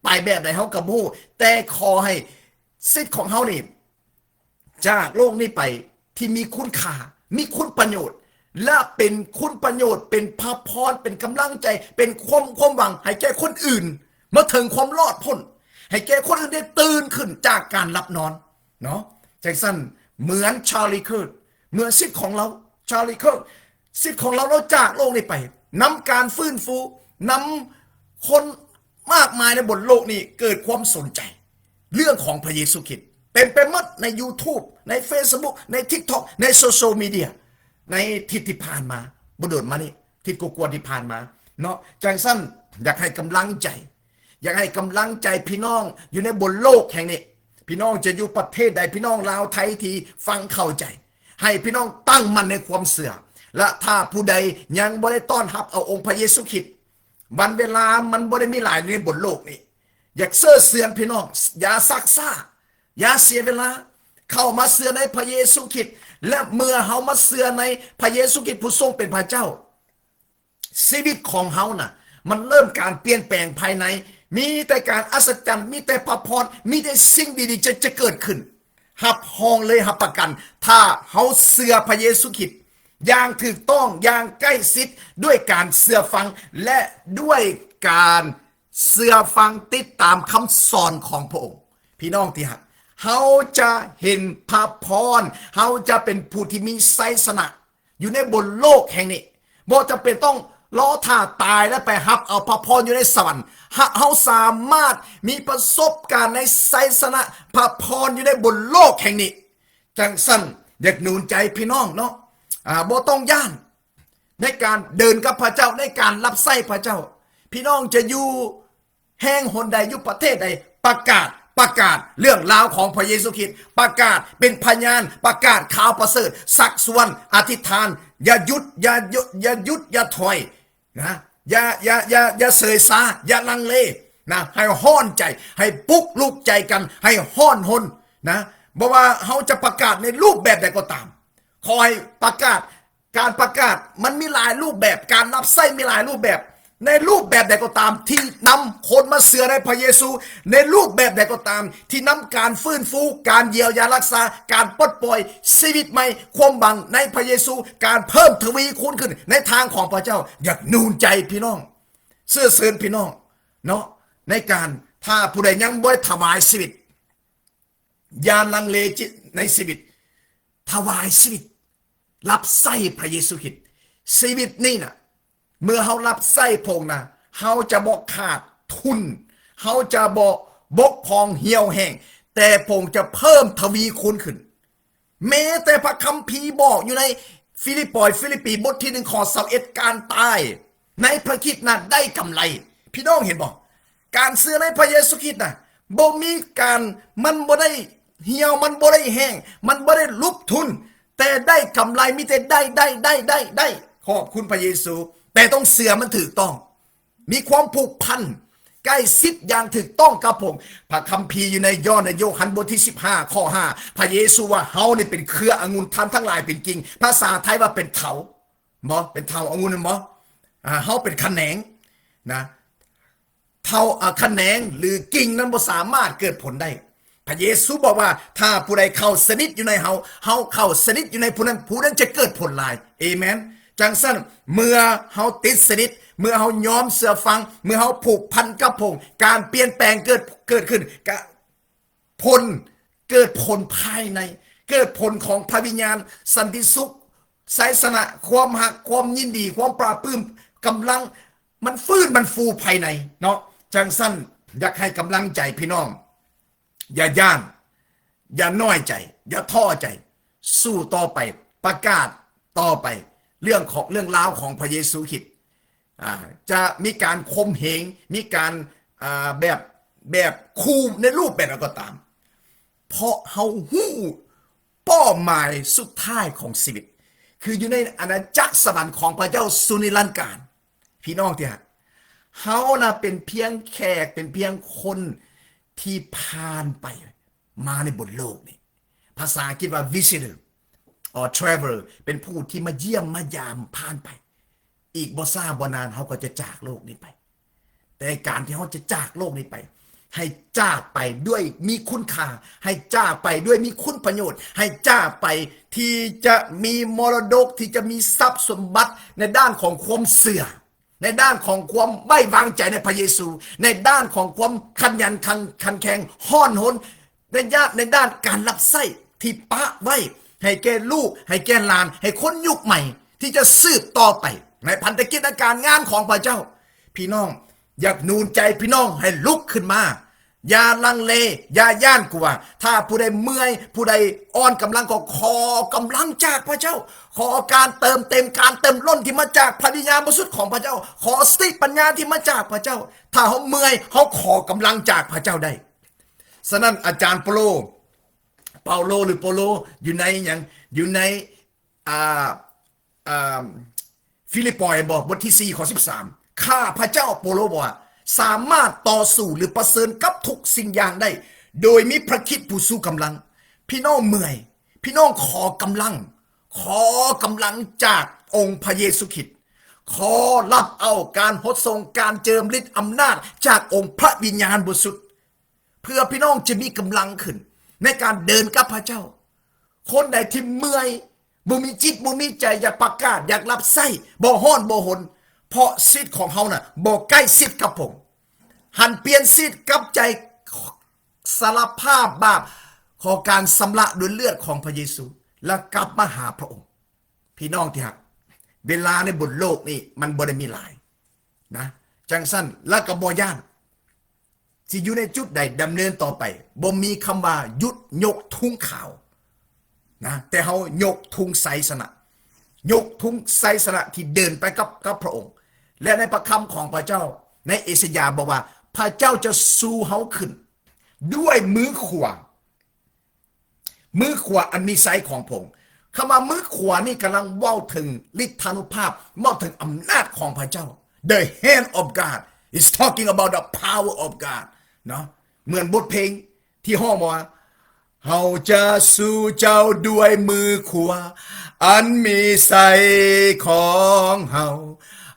ໄປແບບໃດເຮົາກໍບໍ່ຮູ້, ແຕ່ຂໍໃຫ້ສິດຂອງເຮົານີ້ ຈາກໂລກນີ້ໄປທີ່ມີຄຸນຄ່າ, ມີຄຸນປະໂຫຍດ ແລະ ເປັນຄຸນປະໂຫຍດ, ເປັນພະພອນ, ເປັນກຳລັງໃຈ, ເປັນຄວາມ ຄວາມຫວັງໃຫ້ແກ່ຄົນອື່ນ, ມາເຖິງຄວາມລອດພົ້ນ ໃຫ້ແກ່ຄົນອື່ນໄດ້ຕື່ນຂຶ້ນຈາກການຫຼັບນອນເນາະ. ຈັ່ງຊັ້ນ ເໝືອນ Charlie Kirk ເມື່ອສິດຂອງລາວ Charlie Kirk ສິດຂອງລາວ ລາວຈາກໂລກນີ້ໄປ ນຳການຟື້ນຟູ ນຳຄົນມາກມາຍໃນບົນໂລກນີ້ເກີດຄວາມສົນໃຈເລື່ອງຂອງພະເຢຊູຄຣິດ ເຕັມໄປໝົດໃນ YouTube ໃນ Facebook ໃນ TikTok ໃນໂຊຊຽວມີເດຍ ໃນທິດທີ່ຜ່ານມາ ບໍ່ດົນມານີ້ ທິດກວ່າໆທີ່ຜ່ານມາເນາະ. ຈັ່ງຊັ້ນ ຢາກໃຫ້ກຳລັງໃຈ ຢາກໃຫ້ກຳລັງໃຈພີ່ນ້ອງຢູ່ໃນບົນໂລກແຫ່ງນີ້. ພີ່ນ້ອງຈະຢູ່ປະເທດໃດ ພີ່ນ້ອງລາວໄທທີ່ຟັງເຂົ້າໃຈ ໃຫ້ພີ່ນ້ອງຕັ້ງໝັ້ນໃນຄວາມເຊື່ອ ແລະ ຖ້າຜູ້ໃດຍັງບໍ່ໄດ້ຕ້ອນຮັບເອົາອົງພະເຢຊູຄຣິດ ວັນເວລາມັນບໍ່ໄດ້ມີຫຼາຍໃນບົນໂລກນີ້. ຢາກເຊີນເຊີນພີ່ນ້ອງ ຢ່າຊັກຊ້າ ຢ່າເສຍເວລາ ເຂົ້າມາເຊື່ອໃນພະເຢຊູຄຣິດ ແລະ ເມື່ອເຮົາມາເຊື່ອໃນພະເຢຊູຄຣິດຜູ້ຊົງເປັນພະເຈົ້າ ຊີວິດຂອງເຮົານະ ມັນເລີ່ມການປ່ຽນແປງພາຍໃນ ມີແຕ່ການອັດສະຈັນ ມີແຕ່ພະພອນ ມີແຕ່ສິ່ງດີໆຈະ ຈະເກີດຂຶ້ນ. ຮັບຮອງເລີຍ ຮັບປະກັນ ຖ້າເຮົາເຊື່ອພະເຢຊູຄຣິດຢ່າງຖືກຕ້ອງ ຢ່າງໃກ້ຊິດ ດ້ວຍການເຊື່ອຟັງ ແລະ ດ້ວຍການເຊື່ອຟັງຕິດຕາມຄຳສອນຂອງພະອົງ. ພີ່ນ້ອງທີ່ຮັກ, ເຮົາຈະເຫັນພະພອນ, ເຮົາຈະເປັນຜູ້ທີ່ມີໄຊຊະນະ ຢູ່ໃນບົນໂລກແຫ່ງນີ້ ບໍ່ຈຳເປັນຕ້ອງລໍຖ້າຕາຍແລ້ວໄປຮັບເອົາພະພອນຢູ່ໃນສະຫວັນ. ເຮົາ ເຮົາສາມາດມີປະສົບການໃນໄຊຊະນະ ພະພອນຢູ່ໃນບົນໂລກແຫ່ງນີ້. ຈັ່ງຊັ້ນ ຢາກໜູນໃຈພີ່ນ້ອງເນາະ, ອາ, ບໍ່ຕ້ອງຢ້ານໃນການເດີນກັບພະເຈົ້າ, ໃນການຮັບໃຊ້ພະເຈົ້າ. ພີ່ນ້ອງຈະຢູ່ ແຫ່ງຫົນໃດ ຢູ່ປະເທດໃດ ປະກາດ, ປະກາດເລື່ອງລາວຂອງພະເຢຊູຄຣິດ, ປະກາດເປັນພະຍານ, ປະກາດຂ່າວປະເສີດ, ຊັກຊວນ, ອະທິຖານ, ຢ່າຢຸດ, ຢ່າຢຸດ, ຢ່າຢຸດ, ຢ່າຖອຍນະ, ຢ່າ, ຢ່າ, ຢ່າ, ຢ່າເສີຍຊາ, ຢ່າລັງເລນະ, ໃຫ້ຮ້ອນໃຈ, ໃຫ້ປຸກລຸກໃຈກັນ, ໃຫ້ຮ້ອນຮົນນະ. ບໍ່ວ່າເຮົາຈະປະກາດໃນຮູບແບບໃດກໍຕາມ, ຂໍໃຫ້ປະກາດ ການປະກາດມັນມີຫຼາຍຮູບແບບ, ການຮັບໃຊ້ມີຫຼາຍຮູບແບບ, ໃນຮູບແບບໃດກໍຕາມທີ່ນຳຄົນມາເຊື່ອໃນພະເຢຊູ, ໃນຮູບແບບໃດກໍຕາມທີ່ນຳການຟື້ນຟູ, ການຢຽວຢາຮັກສາ, ການປົດປ່ອຍ, ຊີວິດໃໝ່, ຄວາມຫວັງໃນພະເຢຊູ, ການເພີ່ມທະວີຄູນຂຶ້ນໃນທາງຂອງພະເຈົ້າ. ຢາກໜູນໃຈພີ່ນ້ອງ, ເຊື້ອເຊີນພີ່ນ້ອງເນາະ, ໃນການ ຖ້າຜູ້ໃດຍັງບໍ່ໄດ້ຖວາຍຊີວິດ, ຢ່າລັງເລໃນຊີວິດ, ຖວາຍຊີວິດ ຮັບໃຊ້ພະເຢຊູຄຣິດ. ຊີວິດນີ້ນະ ເມື່ອເຮົາຮັບໃຊ້ພະອົງນະ, ເຮົາຈະບໍ່ຂາດທຶນ, ເຮົາຈະບໍ່ບົກຜ່ອງຫ່ຽວແຫ້ງ, ແຕ່ພະອົງຈະເພີ່ມທະວີຄູນຂຶ້ນ. ແມ້ແຕ່ພະຄຳພີບອກຢູ່ໃນຟີລິບປອຍ, ຟີລິບປີ ບົດທີໜຶ່ງ ຂໍ້ຊາວເອັດ, ການຕາຍໃນພະຄຣິດນັ້ນໄດ້ກຳໄລ. ພີ່ນ້ອງເຫັນບໍ່? ການເຊື່ອໃນພະເຢຊູຄຣິດນະ ບໍ່ມີການ, ມັນບໍ່ໄດ້ຫ່ຽວ, ມັນບໍ່ໄດ້ແຫ້ງ, ມັນບໍ່ໄດ້ຫຼຸບທຸນ, ແຕ່ໄດ້ກຳໄລ, ມີແຕ່ໄດ້, ໄດ້, ໄດ້, ໄດ້, ໄດ້. ຂອບຄຸນພະເຢຊູ. ແຕ່ຕ້ອງເຊື່ອມັນຖືກຕ້ອງ, ມີຄວາມຜູກພັນໃກ້ຊິດຢ່າງຖືກຕ້ອງກັບພະອົງ. ພະຄຳພີຢູ່ໃນ ຍ້ອນໃນໂຍຮັນ ບົດທີສິບຫ້າ ຂໍ້ຫ້າ ພະເຢຊູວ່າ ເຮົານີ້ເປັນເຄືອອະງຸ່ນ, ທ່ານທັງຫຼາຍເປັນກິ່ງ. ພາສາໄທວ່າເປັນເຖົາ, ບໍ່? ເປັນເຖົາອະງຸ່ນແມ່ນບໍ່? ອາ, ເຮົາເປັນຂະແໜງນະ. ເຖົາ, ອາ, ຂະແໜງ ຫຼື ກິ່ງນັ້ນບໍ່ສາມາດເກີດຜົນໄດ້. ພະເຢຊູບອກວ່າ ຖ້າຜູ້ໃດເຂົ້າສະໜິດຢູ່ໃນເຮົາ, ເຮົາເຂົ້າສະໜິດຢູ່ໃນຜູ້ນັ້ນ, ຜູ້ນັ້ນຈະເກີດຜົນຫຼາຍ. ເອເມນ. ຈັ່ງຊັ້ນ ເມື່ອເຮົາຕິດສະໜິດ, ເມື່ອເຮົາຍອມເຊື່ອຟັງ, ເມື່ອເຮົາຜູກພັນກັບພະອົງ, ການປ່ຽນແປງເກີດ, ເກີດຂຶ້ນ. ກະ ຜົນ, ເກີດຜົນພາຍໃນ, ເກີດຜົນຂອງພະວິນຍານ, ສັນຕິສຸກ, ໄຊຊະນະ, ຄວາມຮັກ, ຄວາມຍິນດີ, ຄວາມປາບປຶ້ມ, ກຳລັງ, ມັນຟື້ນ, ມັນຟູພາຍໃນເນາະ. ຈັ່ງຊັ້ນ ຢາກໃຫ້ກຳລັງໃຈພີ່ນ້ອງ, ຢ່າຢ້ານ, ຢ່ານ້ອຍໃຈ, ຢ່າທໍ້ໃຈ, ສູ້ຕໍ່ໄປ, ປະກາດຕໍ່ໄປ ເລື່ອງຂອງ, ເລື່ອງລາວຂອງພະເຢຊູຄຣິດ. ອາ, ຈະມີການຂົ່ມເຫງ, ມີການ, ອາ, ແບບ, ແບບຂູ່ໃນຮູບແບບໃດກໍຕາມ, ເພາະເຮົາຮູ້ເປົ້າໝາຍສຸດທ້າຍຂອງຊີວິດ ຄືຢູ່ໃນອານາຈັກສະຫວັນຂອງພະເຈົ້າສູ່ນິລັນການ. ພີ່ນ້ອງທີ່ຮັກ, ເຮົານະເປັນພຽງແຂກ, ເປັນພຽງຄົນທີ່ຜ່ານໄປມາໃນບົນໂລກນີ້. ພາສາອັງກິດວ່າ visitor or traveler, ເປັນຜູ້ທີ່ມາຢ້ຽມມາຢາມຜ່ານໄປ. ອີກບໍ່ຊ້າບໍ່ນານເຮົາກໍຈະຈາກໂລກນີ້ໄປ. ແຕ່ການທີ່ເຮົາຈະຈາກໂລກນີ້ໄປ, ໃຫ້ຈາກໄປດ້ວຍມີຄຸນຄ່າ, ໃຫ້ຈາກໄປດ້ວຍມີຄຸນປະໂຫຍດ, ໃຫ້ຈາກໄປທີ່ຈະມີມໍລະດົກ, ທີ່ຈະມີຊັບສົມບັດໃນດ້ານຂອງຄວາມເຊື່ອ. ໃນດ້ານຂອງຄວາມໄວ້ວາງໃຈໃນພະເຢຊູ, ໃນດ້ານຂອງຄວາມຂະຫຍັນຂັນ ຂັນແຂງ, ຮ້ອນຮົນ, ໃນດ້ານ, ໃນດ້ານການຮັບໃຊ້ທີ່ປະໄວ້ໃຫ້ແກ່ລູກ, ໃຫ້ແກ່ຫຼານ, ໃຫ້ຄົນຍຸກໃໝ່ທີ່ຈະສືບຕໍ່ໄປໃນພັນທະກິດ ແລະ ການງານຂອງພະເຈົ້າ. ພີ່ນ້ອງ, ຢາກໜູນໃຈພີ່ນ້ອງໃຫ້ລຸກຂຶ້ນມາ, ຢ່າລັງເລ, ຢ່າຢ້ານກົວ. ຖ້າຜູ້ໃດເມື່ອຍ, ຜູ້ໃດອ່ອນກຳລັງ, ກໍຂໍກຳລັງຈາກພະເຈົ້າ. ຂໍການເຕີມເຕັມ, ການເຕີມລົ້ນທີ່ມາຈາກພະວິນຍານບໍລິສຸດຂອງພະເຈົ້າ. ຂໍສະຕິປັນຍາທີ່ມາຈາກພະເຈົ້າ. ຖ້າເຮົາເມື່ອຍ, ເຮົາຂໍກຳລັງຈາກພະເຈົ້າໄດ້. ສະນັ້ນ ອາຈານໂປໂລ, ເປົາໂລ ຫຼື ໂປໂລ ຢູ່ໃນຫຍັງ? ຢູ່ໃນ ອ່າ ອ່າ ຟີລິບປອຍ ບໍ ບົດທີສີ່ ຂໍ້ສິບສາມ ຂ້າພະເຈົ້າ ໂປໂລ ບອກວ່າ ສາມາດຕໍ່ສູ້ ຫຼື ປະເຊີນກັບທຸກສິ່ງຢ່າງໄດ້ ໂດຍມີພະຄຣິດຜູ້ຊູກຳລັງ. ພີ່ນ້ອງເມື່ອຍ, ພີ່ນ້ອງຂໍກຳລັງ, ຂໍກຳລັງຈາກອົງພະເຢຊູຄຣິດ, ຂໍຮັບເອົາການຫົດສົງ, ການເຈິມລິດອຳນາດຈາກອົງພະວິນຍານບໍລິສຸດ ເພື່ອພີ່ນ້ອງຈະມີກຳລັງຂຶ້ນໃນການເດີນກັບພະເຈົ້າ. ຄົນໃດທີ່ເມື່ອຍ, ບໍ່ມີຈິດບໍ່ມີໃຈ, ຢາກປະກາດ, ຢາກຮັບໃຊ້, ບໍ່ຮ້ອນບໍ່ຮົນ, ເພາະຊີວິດຂອງເຮົານະ ບໍ່ໃກ້ຊິດກັບພະອົງ. ຫັນປ່ຽນຊີວິດກັບໃຈ, ສາລະພາບບາບ, ຂໍການຊຳລະດ້ວຍເລືອດຂອງພະເຢຊູ ແລະ ກັບມາຫາພະອົງ. ພີ່ນ້ອງທີ່ຮັກ, ເວລາໃນບົນໂລກນີ້ມັນບໍ່ໄດ້ມີຫຼາຍນະ, ຈັ່ງຊັ້ນລະກໍບໍ່ຢ້ານ ຊິຢູ່ໃນຈຸດໃດ ດຳເນີນຕໍ່ໄປ. ບໍ່ມີຄຳວ່າຢຸດຍົກທຸງຂາວນະ, ແຕ່ເຮົາຍົກທຸງໄຊຊະນະ, ຍົກທຸງໄຊຊະນະທີ່ເດີນໄປກັບ, ກັບພະອົງ. ແລະ ໃນພະຄຳຂອງພະເຈົ້າ ໃນເອສາຍາບອກວ່າ ພະເຈົ້າຈະຊູເຮົາຂຶ້ນດ້ວຍມືຂວາ ມືຂວາອັນມີໄຊຂອງພະອົງ. ຄຳວ່າມືຂວານີ້ກຳລັງເວົ້າເຖິງລິດທານຸພາບ, ເວົ້າເຖິງອຳນາດຂອງພະເຈົ້າ. The hand of God is talking about the power of God ເນາະ. ເໝືອນບົດເພງທີ່ຮ້ອງບອກວ່າ ເຮົາຈະສູ້ເຈົ້າດ້ວຍມືຂວາອັນມີໄຊຂອງເຮົາ.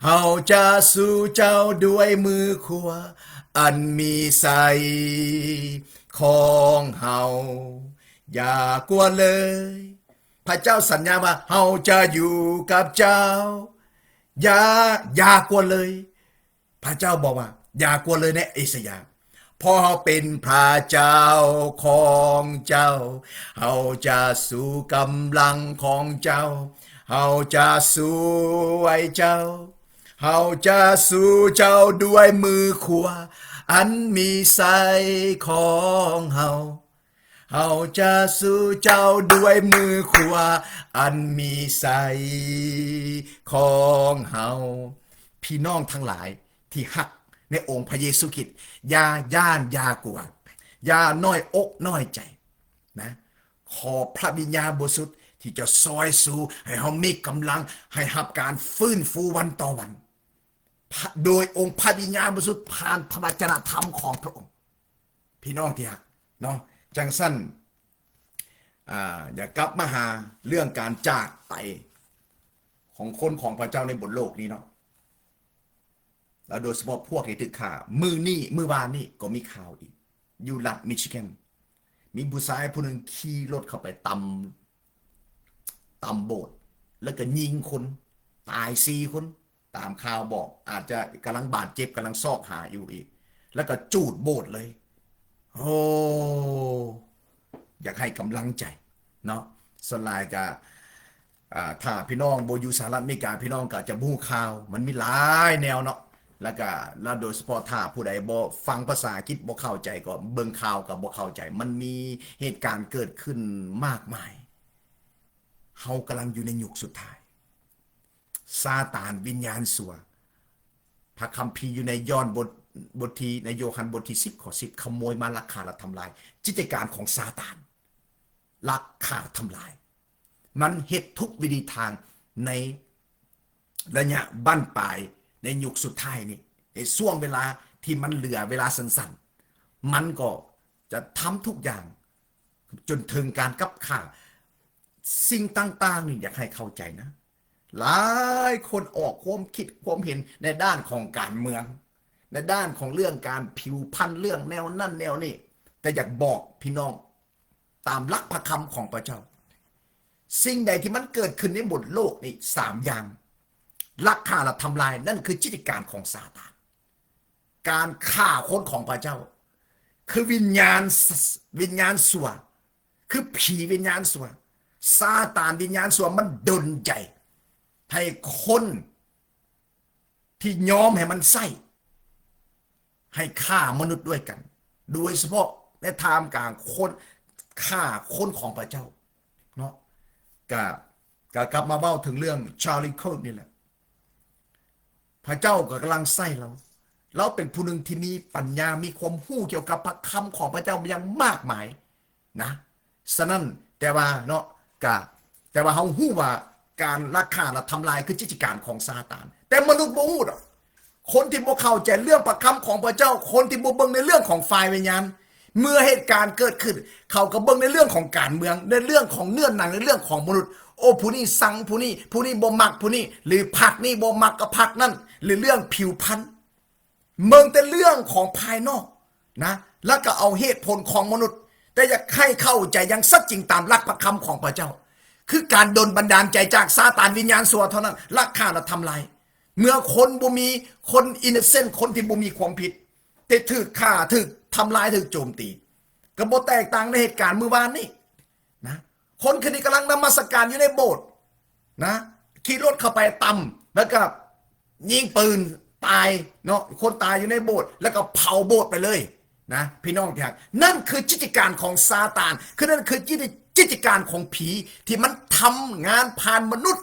ເຮົາຈະສູ້ເຈົ້າດ້ວຍມືຂວາອັນມີໄຊຂອງເຮົາ. ຢ່າກົວເລີຍ. ພະເຈົ້າສັນຍາວ່າ ເຮົາຈະຢູ່ກັບເຈົ້າ. ຢ່າ, ຢ່າກົວເລີຍ. ພະເຈົ້າບອກວ່າ ຢ່າກົວເລີຍໃນເອສາຍາ, ເພາະເຮົາເປັນພະເຈົ້າຂອງເຈົ້າ. ເຮົາຈະສູ້ກຳລັງຂອງເຈົ້າ. ເຮົາຈະຊ່ວຍເຈົ້າ. ເຮົາຈະສູ້ເຈົ້າດ້ວຍມືຂວາອັນມີໄຊຂອງເຮົາ. ເຮົາຈະສູ້ເຈົ້າດ້ວຍມືຂວາອັນມີໄຊຂອງເຮົາ. ພີ່ນ້ອງທັງຫຼາຍທີ່ຮັກໃນອົງພະເຢຊູຄຣິດ, ຢ່າຢ້ານ, ຢ່າກົວ, ຢ່ານ້ອຍອົກນ້ອຍໃຈນະ. ຂໍພະວິນຍານບໍລິສຸດທີ່ຈະຊ່ອຍຊູໃຫ້ເຮົາມີກຳລັງ, ໃຫ້ຮັບການຟື້ນຟູວັນຕໍ່ວັນ ໂດຍອົງພະວິນຍານບໍລິສຸດ ຜ່ານພະວະຈະນະທຳຂອງພະອົງ. ພີ່ນ້ອງທີ່ຮັກເນາະ, ຈັ່ງຊັ້ນ ອ່າ ຢາກກັບມາຫາເລື່ອງການຈາກໄປຂອງຄົນຂອງພະເຈົ້າໃນບົນໂລກນີ້ເນາະ, ແລະ ໂດຍສະເພາະພວກທີ່ຖືກຂ້າ. ມື້ນີ້, ມື້ວານນີ້ກໍມີຂ່າວອີກ, ຢູ່ລັດມິຊິແກນ ມີຜູ້ຊາຍຜູ້ໜຶ່ງຂີ່ລົດເຂົ້າໄປຕຳ ຕຳໂບດ ແລ້ວກໍຍິງຄົນຕາຍສີ່ຄົນ ຕາມຂ່າວບອກ, ອາດຈະກຳລັງບາດເຈັບ, ກຳລັງຊອກຫາຢູ່ອີກ, ແລ້ວກໍຈູດໂບດເລີຍ. ໂອ້ ຢາກໃຫ້ກຳລັງໃຈເນາະ. ສ່ວນຫຼາຍກໍ ອ່າ ຖ້າພີ່ນ້ອງບໍ່ຢູ່ສະຫະລັດອາເມລິກາ, ພີ່ນ້ອງກໍອາດຈະບໍ່ຮູ້ຂ່າວ, ມັນມີຫຼາຍແນວເນາະ. ແລ້ວກໍ ແລ້ວໂດຍສະເພາະຖ້າຜູ້ໃດບໍ່ຟັງພາສາອັງກິດ ບໍ່ເຂົ້າໃຈ, ກໍເບິ່ງຂ່າວກໍບໍ່ເຂົ້າໃຈ. ມັນມີເຫດການເກີດຂຶ້ນມາກມາຍ. ເຮົາກຳລັງຢູ່ໃນຍຸກສຸດທ້າຍ. ຊາຕານ, ວິນຍານຊົ່ວ, ພະຄຳພີຢູ່ໃນຍອນບົດ, ບົດທີ, ໃນໂຍຮັນບົດທີສິບ ຂໍ້ສິບ, ຂະໂມຍມາລັກຂ້າ ແລະ ທຳລາຍ. ກິດຈະການຂອງຊາຕານ ລັກຂ້າ, ທຳລາຍ. ມັນເຮັດທຸກວິທີທາງໃນໄລຍະບັ້ນປາຍໃນຍຸກສຸດທ້າຍນີ້, ໃນຊ່ວງເວລາທີ່ມັນເຫຼືອເວລາສັ້ນໆ, ມັນກໍຈະທຳທຸກຢ່າງຈົນເຖິງການກັບຂ້າ. ສິ່ງຕ່າງໆນີ້ ຢາກໃຫ້ເຂົ້າໃຈນະ, ຫຼາຍຄົນອອກຄວາມຄິດຄວາມເຫັນໃນດ້ານຂອງການເມືອງ, ໃນດ້ານຂອງເລື່ອງການຜິວພັນ, ເລື່ອງແນວນັ້ນແນວນີ້, ແຕ່ຢາກບອກພີ່ນ້ອງ ຕາມຫຼັກພະຄຳຂອງພະເຈົ້າ, ສິ່ງໃດທີ່ມັນເກີດຂຶ້ນໃນບົນໂລກນີ້ສາມຢ່າງ, ລັກຂ້າ ແລະ ທຳລາຍ ນັ້ນຄືຈິດຕະການຂອງຊາຕານ. ການຂ້າຄົນຂອງພະເຈົ້າ ຄືວິນຍານ ວິນຍານຊົ່ວ ຄືຜີວິນຍານຊົ່ວ. ຊາຕານວິນຍານຊົ່ວມັນດົນໃຈໃຫ້ຄົນທີ່ຍອມໃຫ້ມັນໃຊ້ ໃຫ້ຂ້າມະນຸດດ້ວຍກັນ, ໂດຍສະເພາະໃນທ່າມກາງຄົນ ຂ້າຄົນຂອງພະເຈົ້າເນາະ. ກະ ກະກັບມາເວົ້າເຖິງເລື່ອງ Charlie Kirk ນີ້ແຫຼະ. ພະເຈົ້າກໍກຳລັງໃຊ້ລາວ. ລາວເປັນຜູ້ໜຶ່ງທີ່ມີປັນຍາ, ມີຄວາມຮູ້ກ່ຽວກັບພະຄຳຂອງພະເຈົ້າຢ່າງມາກມາຍນະ. ສະນັ້ນ ແຕ່ວ່າເນາະ ກະ ແຕ່ວ່າເຮົາຮູ້ວ່າການລັກຂ້າ ແລະ ທຳລາຍຄືຈິດຕະການຂອງຊາຕານ, ແຕ່ມະນຸດບໍ່ຮູ້ດອກ. ຄົນທີ່ບໍ່ເຂົ້າໃຈເລື່ອງພະຄຳຂອງພະເຈົ້າ, ຄົນທີ່ບໍ່ເບິ່ງໃນເລື່ອງຂອງຝ່າຍວິນຍານ, ເມື່ອເຫດການເກີດຂຶ້ນ ເຂົາກໍເບິ່ງໃນເລື່ອງຂອງການເມືອງ, ໃນເລື່ອງຂອງເນື້ອໜັງ, ໃນເລື່ອງຂອງມະນຸດ. ໂອ້ ຜູ້ນີ້ຊັງຜູ້ນີ້, ຜູ້ນີ້ບໍ່ມັກຜູ້ນີ້, ຫຼື ພັກນີ້ບໍ່ມັກກັບພັກນັ້ນ, ຫຼື ເລື່ອງຜິວພັນ. ເບິ່ງແຕ່ເລື່ອງຂອງພາຍນອກນະ ແລ້ວກໍເອົາເຫດຜົນຂອງມະນຸດ, ແຕ່ຢາກໃຫ້ເຂົ້າໃຈຢ່າງສັດຈິງຕາມຫຼັກພະຄຳຂອງພະເຈົ້າ, ຄືການດົນບັນດານໃຈຈາກຊາຕານວິນຍານຊົ່ວເທົ່ານັ້ນ ລັກຂ້າ ແລະ ທຳລາຍ. ເມື່ອຄົນບໍ່ມີ, ຄົນ innocent ຄົນທີ່ບໍ່ມີຄວາມຜິດ ແຕ່ຖືກຂ້າ, ຖືກທຳລາຍ, ຖືກໂຈມຕີ, ກໍບໍ່ແຕກຕ່າງໃນເຫດການມື້ວານນີ້ນະ. ຄົນຄົນນີ້ກຳລັງນະມັດສະການຢູ່ໃນໂບດນະ, ຂີ່ລົດເຂົ້າໄປຕຳ ແລ້ວກໍຍິງປືນຕາຍເນາະ, ຄົນຕາຍຢູ່ໃນໂບດ ແລ້ວກໍເຜົາໂບດໄປເລີຍນະ ພີ່ນ້ອງທີ່ຮັກ. ນັ້ນຄືຈິດຕະການຂອງຊາຕານ, ຄືນັ້ນຄືຈິດ ຈິດຕະການຂອງຜີທີ່ມັນທຳງານຜ່ານມະນຸດ.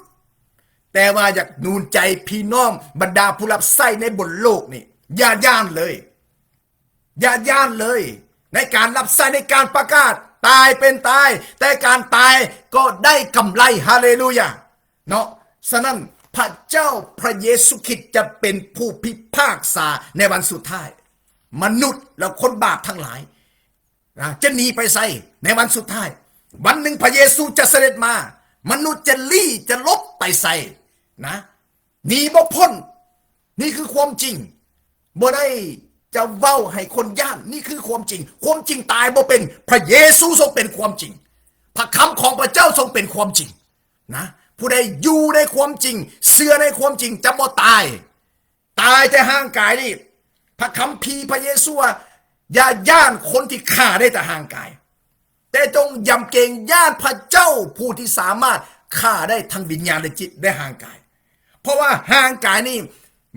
ແຕ່ວ່າຢາກໜູນໃຈພີ່ນ້ອງບັນດາຜູ້ຮັບໃຊ້ໃນບົນໂລກນີ້, ຢ່າຢ້ານເລີຍ. ຢ່າຢ້ານເລີຍໃນການຮັບໃຊ້, ໃນການປະກາດ. ຕາຍເປັນຕາຍ, ແຕ່ການຕາຍກໍໄດ້ກຳໄລ. ຮາເລລູຢາເນາະ. ສະນັ້ນ ພະເຈົ້າພະເຢຊູຄຣິດຈະເປັນຜູ້ພິພາກສາໃນວັນສຸດທ້າຍ. ມະນຸດ ແລະ ຄົນບາບທັງຫຼາຍນະ ຈະໜີໄປໃສໃນວັນສຸດທ້າຍ? ວັນໜຶ່ງພະເຢຊູຈະສະເດັດມາ, ມະນຸດຈະລີ້ ຈະຫຼົບໄປໃສນະ? ໜີບໍ່ພົ້ນ. ນີ້ຄືຄວາມຈິງ. ບໍ່ໄດ້ຈະເວົ້າໃຫ້ຄົນຢ້ານ. ນີ້ຄືຄວາມຈິງ. ຄວາມຈິງຕາຍບໍ່ເປັນ. ພະເຢຊູຊົງເປັນຄວາມຈິງ. ພະຄຳຂອງພະເຈົ້າຊົງເປັນຄວາມຈິງນະ. ຜູ້ໃດຢູ່ໃນຄວາມຈິງ, ເຊື່ອໃນຄວາມຈິງ, ຈະບໍ່ຕາຍ. ຕາຍແຕ່ຮ່າງກາຍນີ້. ພະຄຳພີພະເຢຊູວ່າ ຢ່າຢ້ານຄົນທີ່ຂ້າໄດ້ແຕ່ຮ່າງກາຍ. ແຕ່ຈົ່ງຢຳເກງຢ້ານພະເຈົ້າ ຜູ້ທີ່ສາມາດຂ້າໄດ້ທັງວິນຍານ ແລະ ຈິດ ແລະ ຮ່າງກາຍ. ເພາະວ່າຮ່າງກາຍນີ້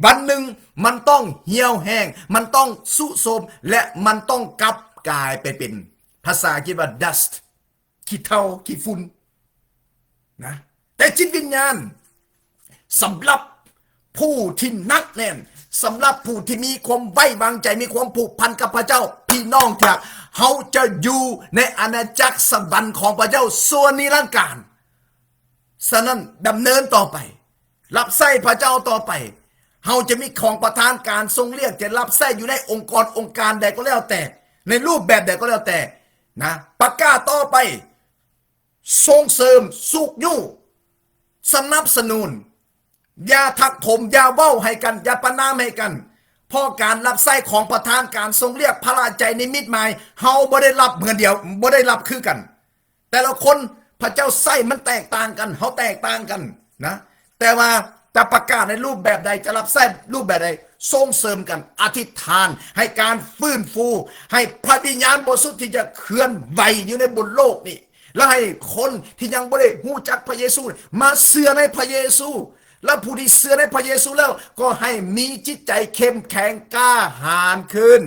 ວັນໜຶ່ງມັນຕ້ອງຫ່ຽວແຫ້ງ, ມັນຕ້ອງຊຸໂຊມ ແລະ ມັນຕ້ອງກັບກາຍໄປເປັນ, ພາສາອັງກິດວ່າ dust, ຂີ້ເຖົ້າ, ຂີ້ຝຸ່ນນະ. ແຕ່ຈິດວິນຍານ ສຳລັບຜູ້ທີ່ໜັກແໜ້ນ, ສຳລັບຜູ້ທີ່ມີຄວາມໄວ້ວາງໃຈ, ມີຄວາມຜູກພັນກັບພະເຈົ້າ, ພີ່ນ້ອງທີ່ຮັກ, ເຮົາຈະຢູ່ໃນອານາຈັກສະຫວັນຂອງພະເຈົ້າຊົ່ວນິລັນດານ. ສະນັ້ນ ດຳເນີນຕໍ່ໄປ, ຮັບໃຊ້ພະເຈົ້າຕໍ່ໄປ. ເຮົາຈະມີຂອງປະທານການຊົງລຽກ, ຈະຮັບໃຊ້ຢູ່ໃນອົງກອນອົງການໃດກໍແລ້ວແຕ່, ໃນຮູບແບບໃດກໍແລ້ວແຕ່ນະ, ປະກາດຕໍ່ໄປ. ສົ່ງເສີມ, ຊຸກຍູ້, ສະໜັບສະໜູນ, ຢ່າທັກຖົມ, ຢ່າເວົ້າໃຫ້ກັນ, ຢ່າປະນາມໃຫ້ກັນ. ເພາະການຮັບໃຊ້ຂອງປະທານການຊົງລຽກພະລາໃຈນິມິດໝາຍ, ເຮົາບໍ່ໄດ້ຮັບເໝືອນດຽວ, ບໍ່ໄດ້ຮັບຄືກັນ. ແຕ່ລະຄົນພະເຈົ້າໃຊ້ມັນແຕກຕ່າງກັນ, ເຮົາແຕກຕ່າງກັນນະ. ແຕ່ວ່າຈະປະກາດໃນຮູບແບບໃດ, ຈະຮັບໃຊ້ຮູບແບບໃດ, ສົ່ງເສີມກັນ, ອະທິດຖານໃຫ້ການຟື້ນຟູ, ໃຫ້ພະວິນຍານບໍລິສຸດທີ່ຈະເຄື່ອນໄຫວຢູ່ໃນບົນໂລກນີ້ ແລະ ໃຫ້ຄົນທີ່ຍັງບໍ່ໄດ້ຮູ້ຈັກພະເຢຊູມາເຊື່ອໃນພະເຢຊູ, ແລະ ຜູ້ທີ່ເຊື່ອໃນພະເຢຊູແລ້ວ ກໍໃຫ້ມີຈິດໃຈເຂັ້ມແຂງກ້າຫານຂຶ້ນ.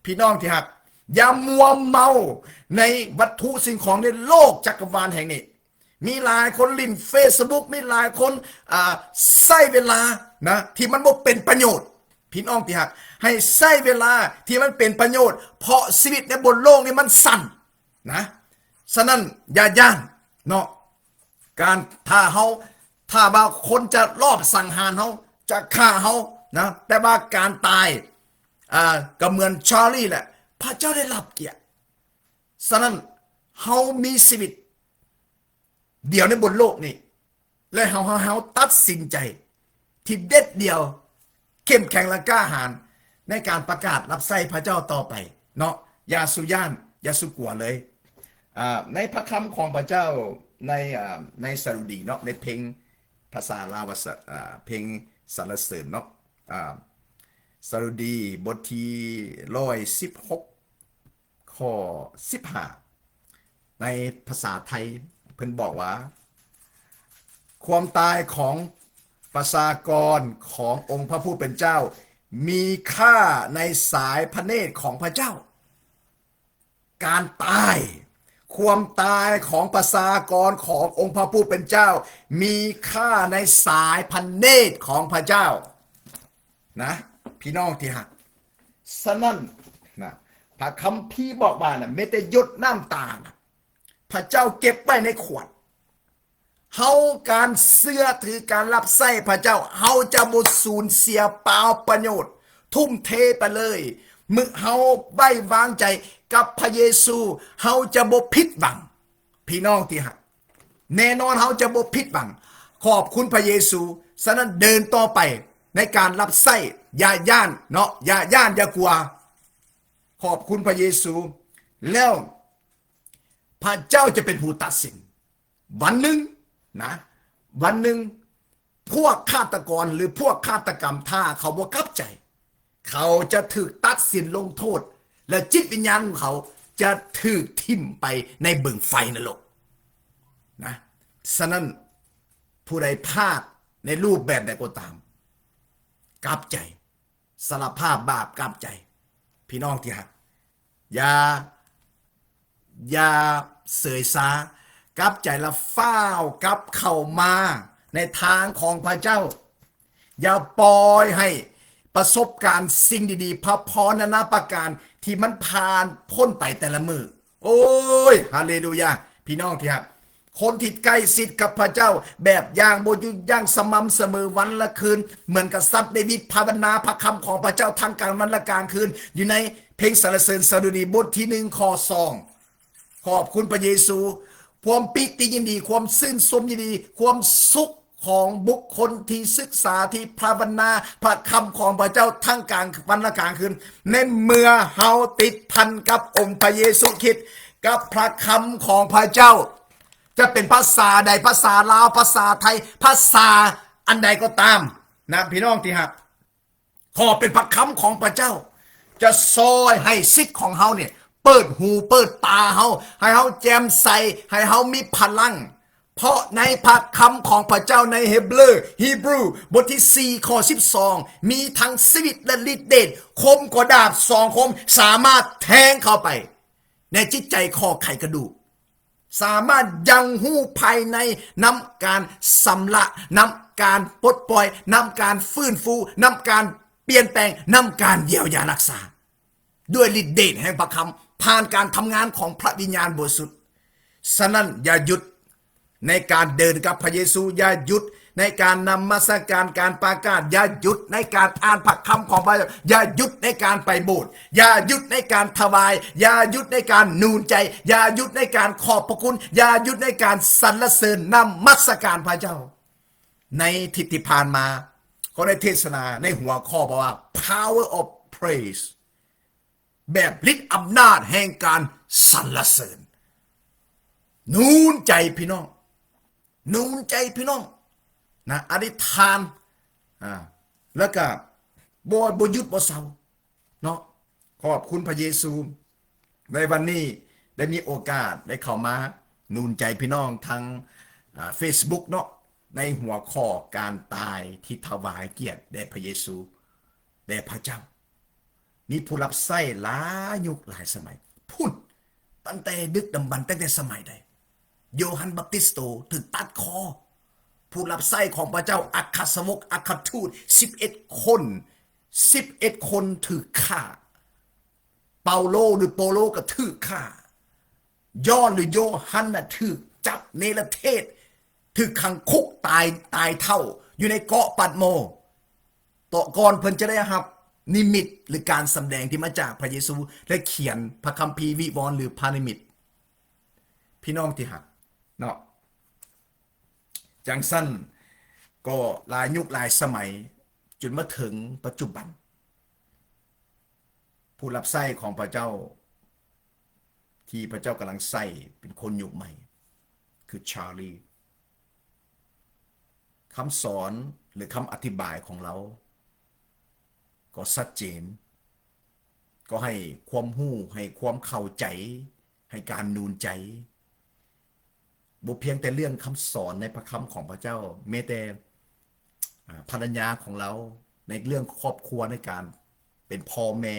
ພີ່ນ້ອງທີ່ຮັກ, ຢ່າມົວເມົາໃນວັດຖຸສິ່ງຂອງໃນໂລກຈັກກະວານແຫ່ງນີ້. ມີຫຼາຍຄົນຫຼິ້ນເຟສບຸກ, ມີຫຼາຍຄົນ, ອ່າ, ໃຊ້ເວລານະ ທີ່ມັນບໍ່ເປັນປະໂຫຍດ. ພີ່ນ້ອງທີ່ຮັກ, ໃຫ້ໃຊ້ເວລາທີ່ມັນເປັນປະໂຫຍດ, ເພາະຊີວິດໃນບົນໂລກນີ້ມັນສັ້ນ. ນະ. ສະນັ້ນຢ່າຢ້ານເນາະ ການ ຖ້າເຮົາ ຖ້າວ່າຄົນຈະລອບສັງຫານເຮົາ ຈະຂ້າເຮົານະ ແຕ່ວ່າການຕາຍ ອ່າ ກໍເໝືອນຊາລີແຫຼະ ພະເຈົ້າໄດ້ຮັບກຽດ. ສະນັ້ນເຮົາມີຊີວິດດຽວໃນບົນໂລກນີ້ ແລະ ເຮົາ ເຮົາ ເຮົາຕັດສິນໃຈທີ່ເດັດດ່ຽວ ເຂັ້ມແຂງ ແລະ ກ້າຫານໃນການປະກາດຮັບໃຊ້ພະເຈົ້າຕໍ່ໄປເນາະ. ຢ່າສູ່ຢ້ານ ຢ່າສູ່ກົວເລີຍ. ອ່າ ໃນພະຄຳຂອງພະເຈົ້າ ໃນ ອ່າ ໃນສະດຸດີເນາະ ໃນເພງພາສາລາວວ່າ ອ່າ ເພງ สรรเสริญเนาะ อ่า สดุดีบทที่ร้อยสิบหก ข้อสิบห้า ในภาษาไทยเพิ่นบอกว่า ความตายของประชากรขององค์พระผู้เป็นเจ้ามีค่าในสายพระเนตรของพระเจ้า การตาย ความตายของประชากรขององค์พระผู้เป็นเจ้า มีค่าในสายพระเนตรของพระเจ้า นะ พี่น้องที่ฮัก ฉะนั้นนะ พระคัมภีร์บอกว่านะ แม้แต่หยดน้ำตานะ พระเจ้าเก็บไว้ในขวด เฮา การเชื่อถือ การรับใช้พระเจ้า เฮาจะบ่สูญเสียเปล่าประโยชน์ ทุ่มเทไปเลย มื้อเฮาไว้วางใจกับพระเยซู เฮาจะบ่ผิดหวัง พี่น้องที่ฮัก แน่นอนเฮาจะบ่ผิดหวัง ขอบคุณพระเยซู ฉะนั้นเดินต่อไปในการรับใช้ อย่าย้านเนาะ อย่าย้าน อย่ากลัว ขอบคุณพระเยซู แล้วพระเจ้าจะเป็นผู้ตัดสิน วันหนึ่งนะ วันหนึ่ง พวกฆาตกรหรือพวกฆาตกรรม ถ้าเขาบ่กลับใจ เขาจะถูกตัดสินลงโทษ และจิตวิญญาณของเขาจะถูกถิ่มไปในบึงไฟนรกนะ ฉะนั้นผู้ใดพลาดในรูปแบบใดก็ตาม กลับใจ สารภาพบาป กลับใจ พี่น้องที่ฮัก อย่า อย่าเสยซา กลับใจแล้วฟ้าวกลับเข้ามาในทางของพระเจ้า อย่าปล่อยให้ประสบการณ์สิ่งดีๆ พระพรนานาประการที่มันผ่านพ้นไปแต่ละมื้อ โอ้ย ฮาเลลูยา พี่น้องที่ฮัก คนที่ใกล้ชิดกับพระเจ้าแบบอย่างบ่หยุดยั้ง สม่ำเสมอวันละคืน เหมือนกษัตริย์เดวิดภาวนาพระคำของพระเจ้าทั้งกลางวันและกลางคืน อยู่ในเพลงสรรเสริญสดุดีบทที่หนึ่ง ข้อสอง ขอบคุณพระเยซู ความปีติยินดี ความชื่นชมยินดี ความสุขของบุคคลที่ศึกษา ที่ภาวนาพระคำของพระเจ้าทั้งกลางวันและกลางคืน ในเมื่อเฮาติดพันกับองค์พระเยซูคริสต์ กับพระคำของพระเจ้า จะเป็นภาษาใด ภาษาลาว ภาษาไทย ภาษาอันใดก็ตามนะ พี่น้องที่ฮัก ขอเป็นพระคำของพระเจ้า จะซอยให้สิทธิ์ของเฮาเนี่ย เปิดหูเปิดตาเฮา ให้เฮาแจ่มใส ให้เฮามีพลัง เพราะในพระคำของพระเจ้าในเฮเบรู ฮีบรู บทที่สี่ ข้อสิบสอง มีทั้งชีวิตและฤทธิ์เดช คมกว่าดาบสองคม สามารถแทงเข้าไปในจิตใจ ข้อไขกระดูก สามารถยังฮู้ภายใน นำการชำระ นำการปลดปล่อย นำการฟื้นฟู นำการเปลี่ยนแปลง นำการเยียวยารักษา ด้วยฤทธิ์เดชแห่งพระคำ ผ่านการทำงานของพระวิญญาณบริสุทธิ์ ฉะนั้นอย่าหยุดในการเดินกับพระเยซู อย่าหยุดในการนมัสการ การประกาศ อย่าหยุดในการอ่านพระคำของพระเจ้า อย่าหยุดในการไปโบสถ์ อย่าหยุดในการถวาย อย่าหยุดในการหนุนใจ อย่าหยุดในการขอบพระคุณ อย่าหยุดในการสรรเสริญนมัสการพระเจ้า ในอาทิตย์ที่ผ่านมา ก็ได้เทศนาในหัวข้อบอกว่า Power of Praise แบบฤทธิ์อำนาจแห่งการสรรเสริญ หนุนใจพี่น้อง หนุนใจพี่น้องนะ อธิษฐาน อ่า แล้วก็บ่ บ่หยุดบ่เซาเนาะ ขอบคุณพระเยซู ในวันนี้ได้มีโอกาสได้เข้ามาหนุนใจพี่น้องทาง อ่า Facebook เนาะ ในหัวข้อการตายที่ถวายเกียรติแด่พระเยซู แด่พระเจ้า มีผู้รับใช้หลายยุคหลายสมัย พุ้น ตั้งแต่ดึกดำบรรพ์ ตั้งแต่สมัยใด โยฮันบัพติสโตถูกตัดคอ ผู้รับใช้ของพระเจ้า อัครสาวก อัครทูต สิบเอ็ดคน สิบเอ็ดคนถูกฆ่า เปาโลหรือโปโลก็ถูกฆ่า ยอห์นหรือโยฮันน่ะถูกจับเนรเทศ ถูกขังคุกตาย ตายเฒ่า อยู่ในเกาะปัตโม ต่อก่อนเพิ่นจะได้รับนิมิตหรือการสำแดงที่มาจากพระเยซู และเขียนพระคัมภีร์วิวรณ์หรือพระนิมิต พี่น้องที่ฮักเนาะ จั่งซั้นก็หลายยุคหลายสมัย จนมาถึงปัจจุบัน ผู้รับใช้ของพระเจ้า ที่พระเจ้ากำลังใช้เป็นคนยุคใหม่ คือชาลี คำสอน ຫຼືຄຳອະທິບາຍຂອງລາວກໍຊັດເຈນ, ກໍໃຫ້ຄວາມຮູ້, ໃຫ້ຄວາມເຂົ້າໃຈ, ໃຫ້ການໜູນໃຈ. ບໍ່ພຽງແຕ່ເລື່ອງຄຳສອນໃນພະຄຳຂອງພະເຈົ້າ, ແມ້ແຕ່ ອາ ພັນລະຍາຂອງລາວ ໃນເລື່ອງຄອບຄົວ, ໃນການເປັນພໍ່ແມ່,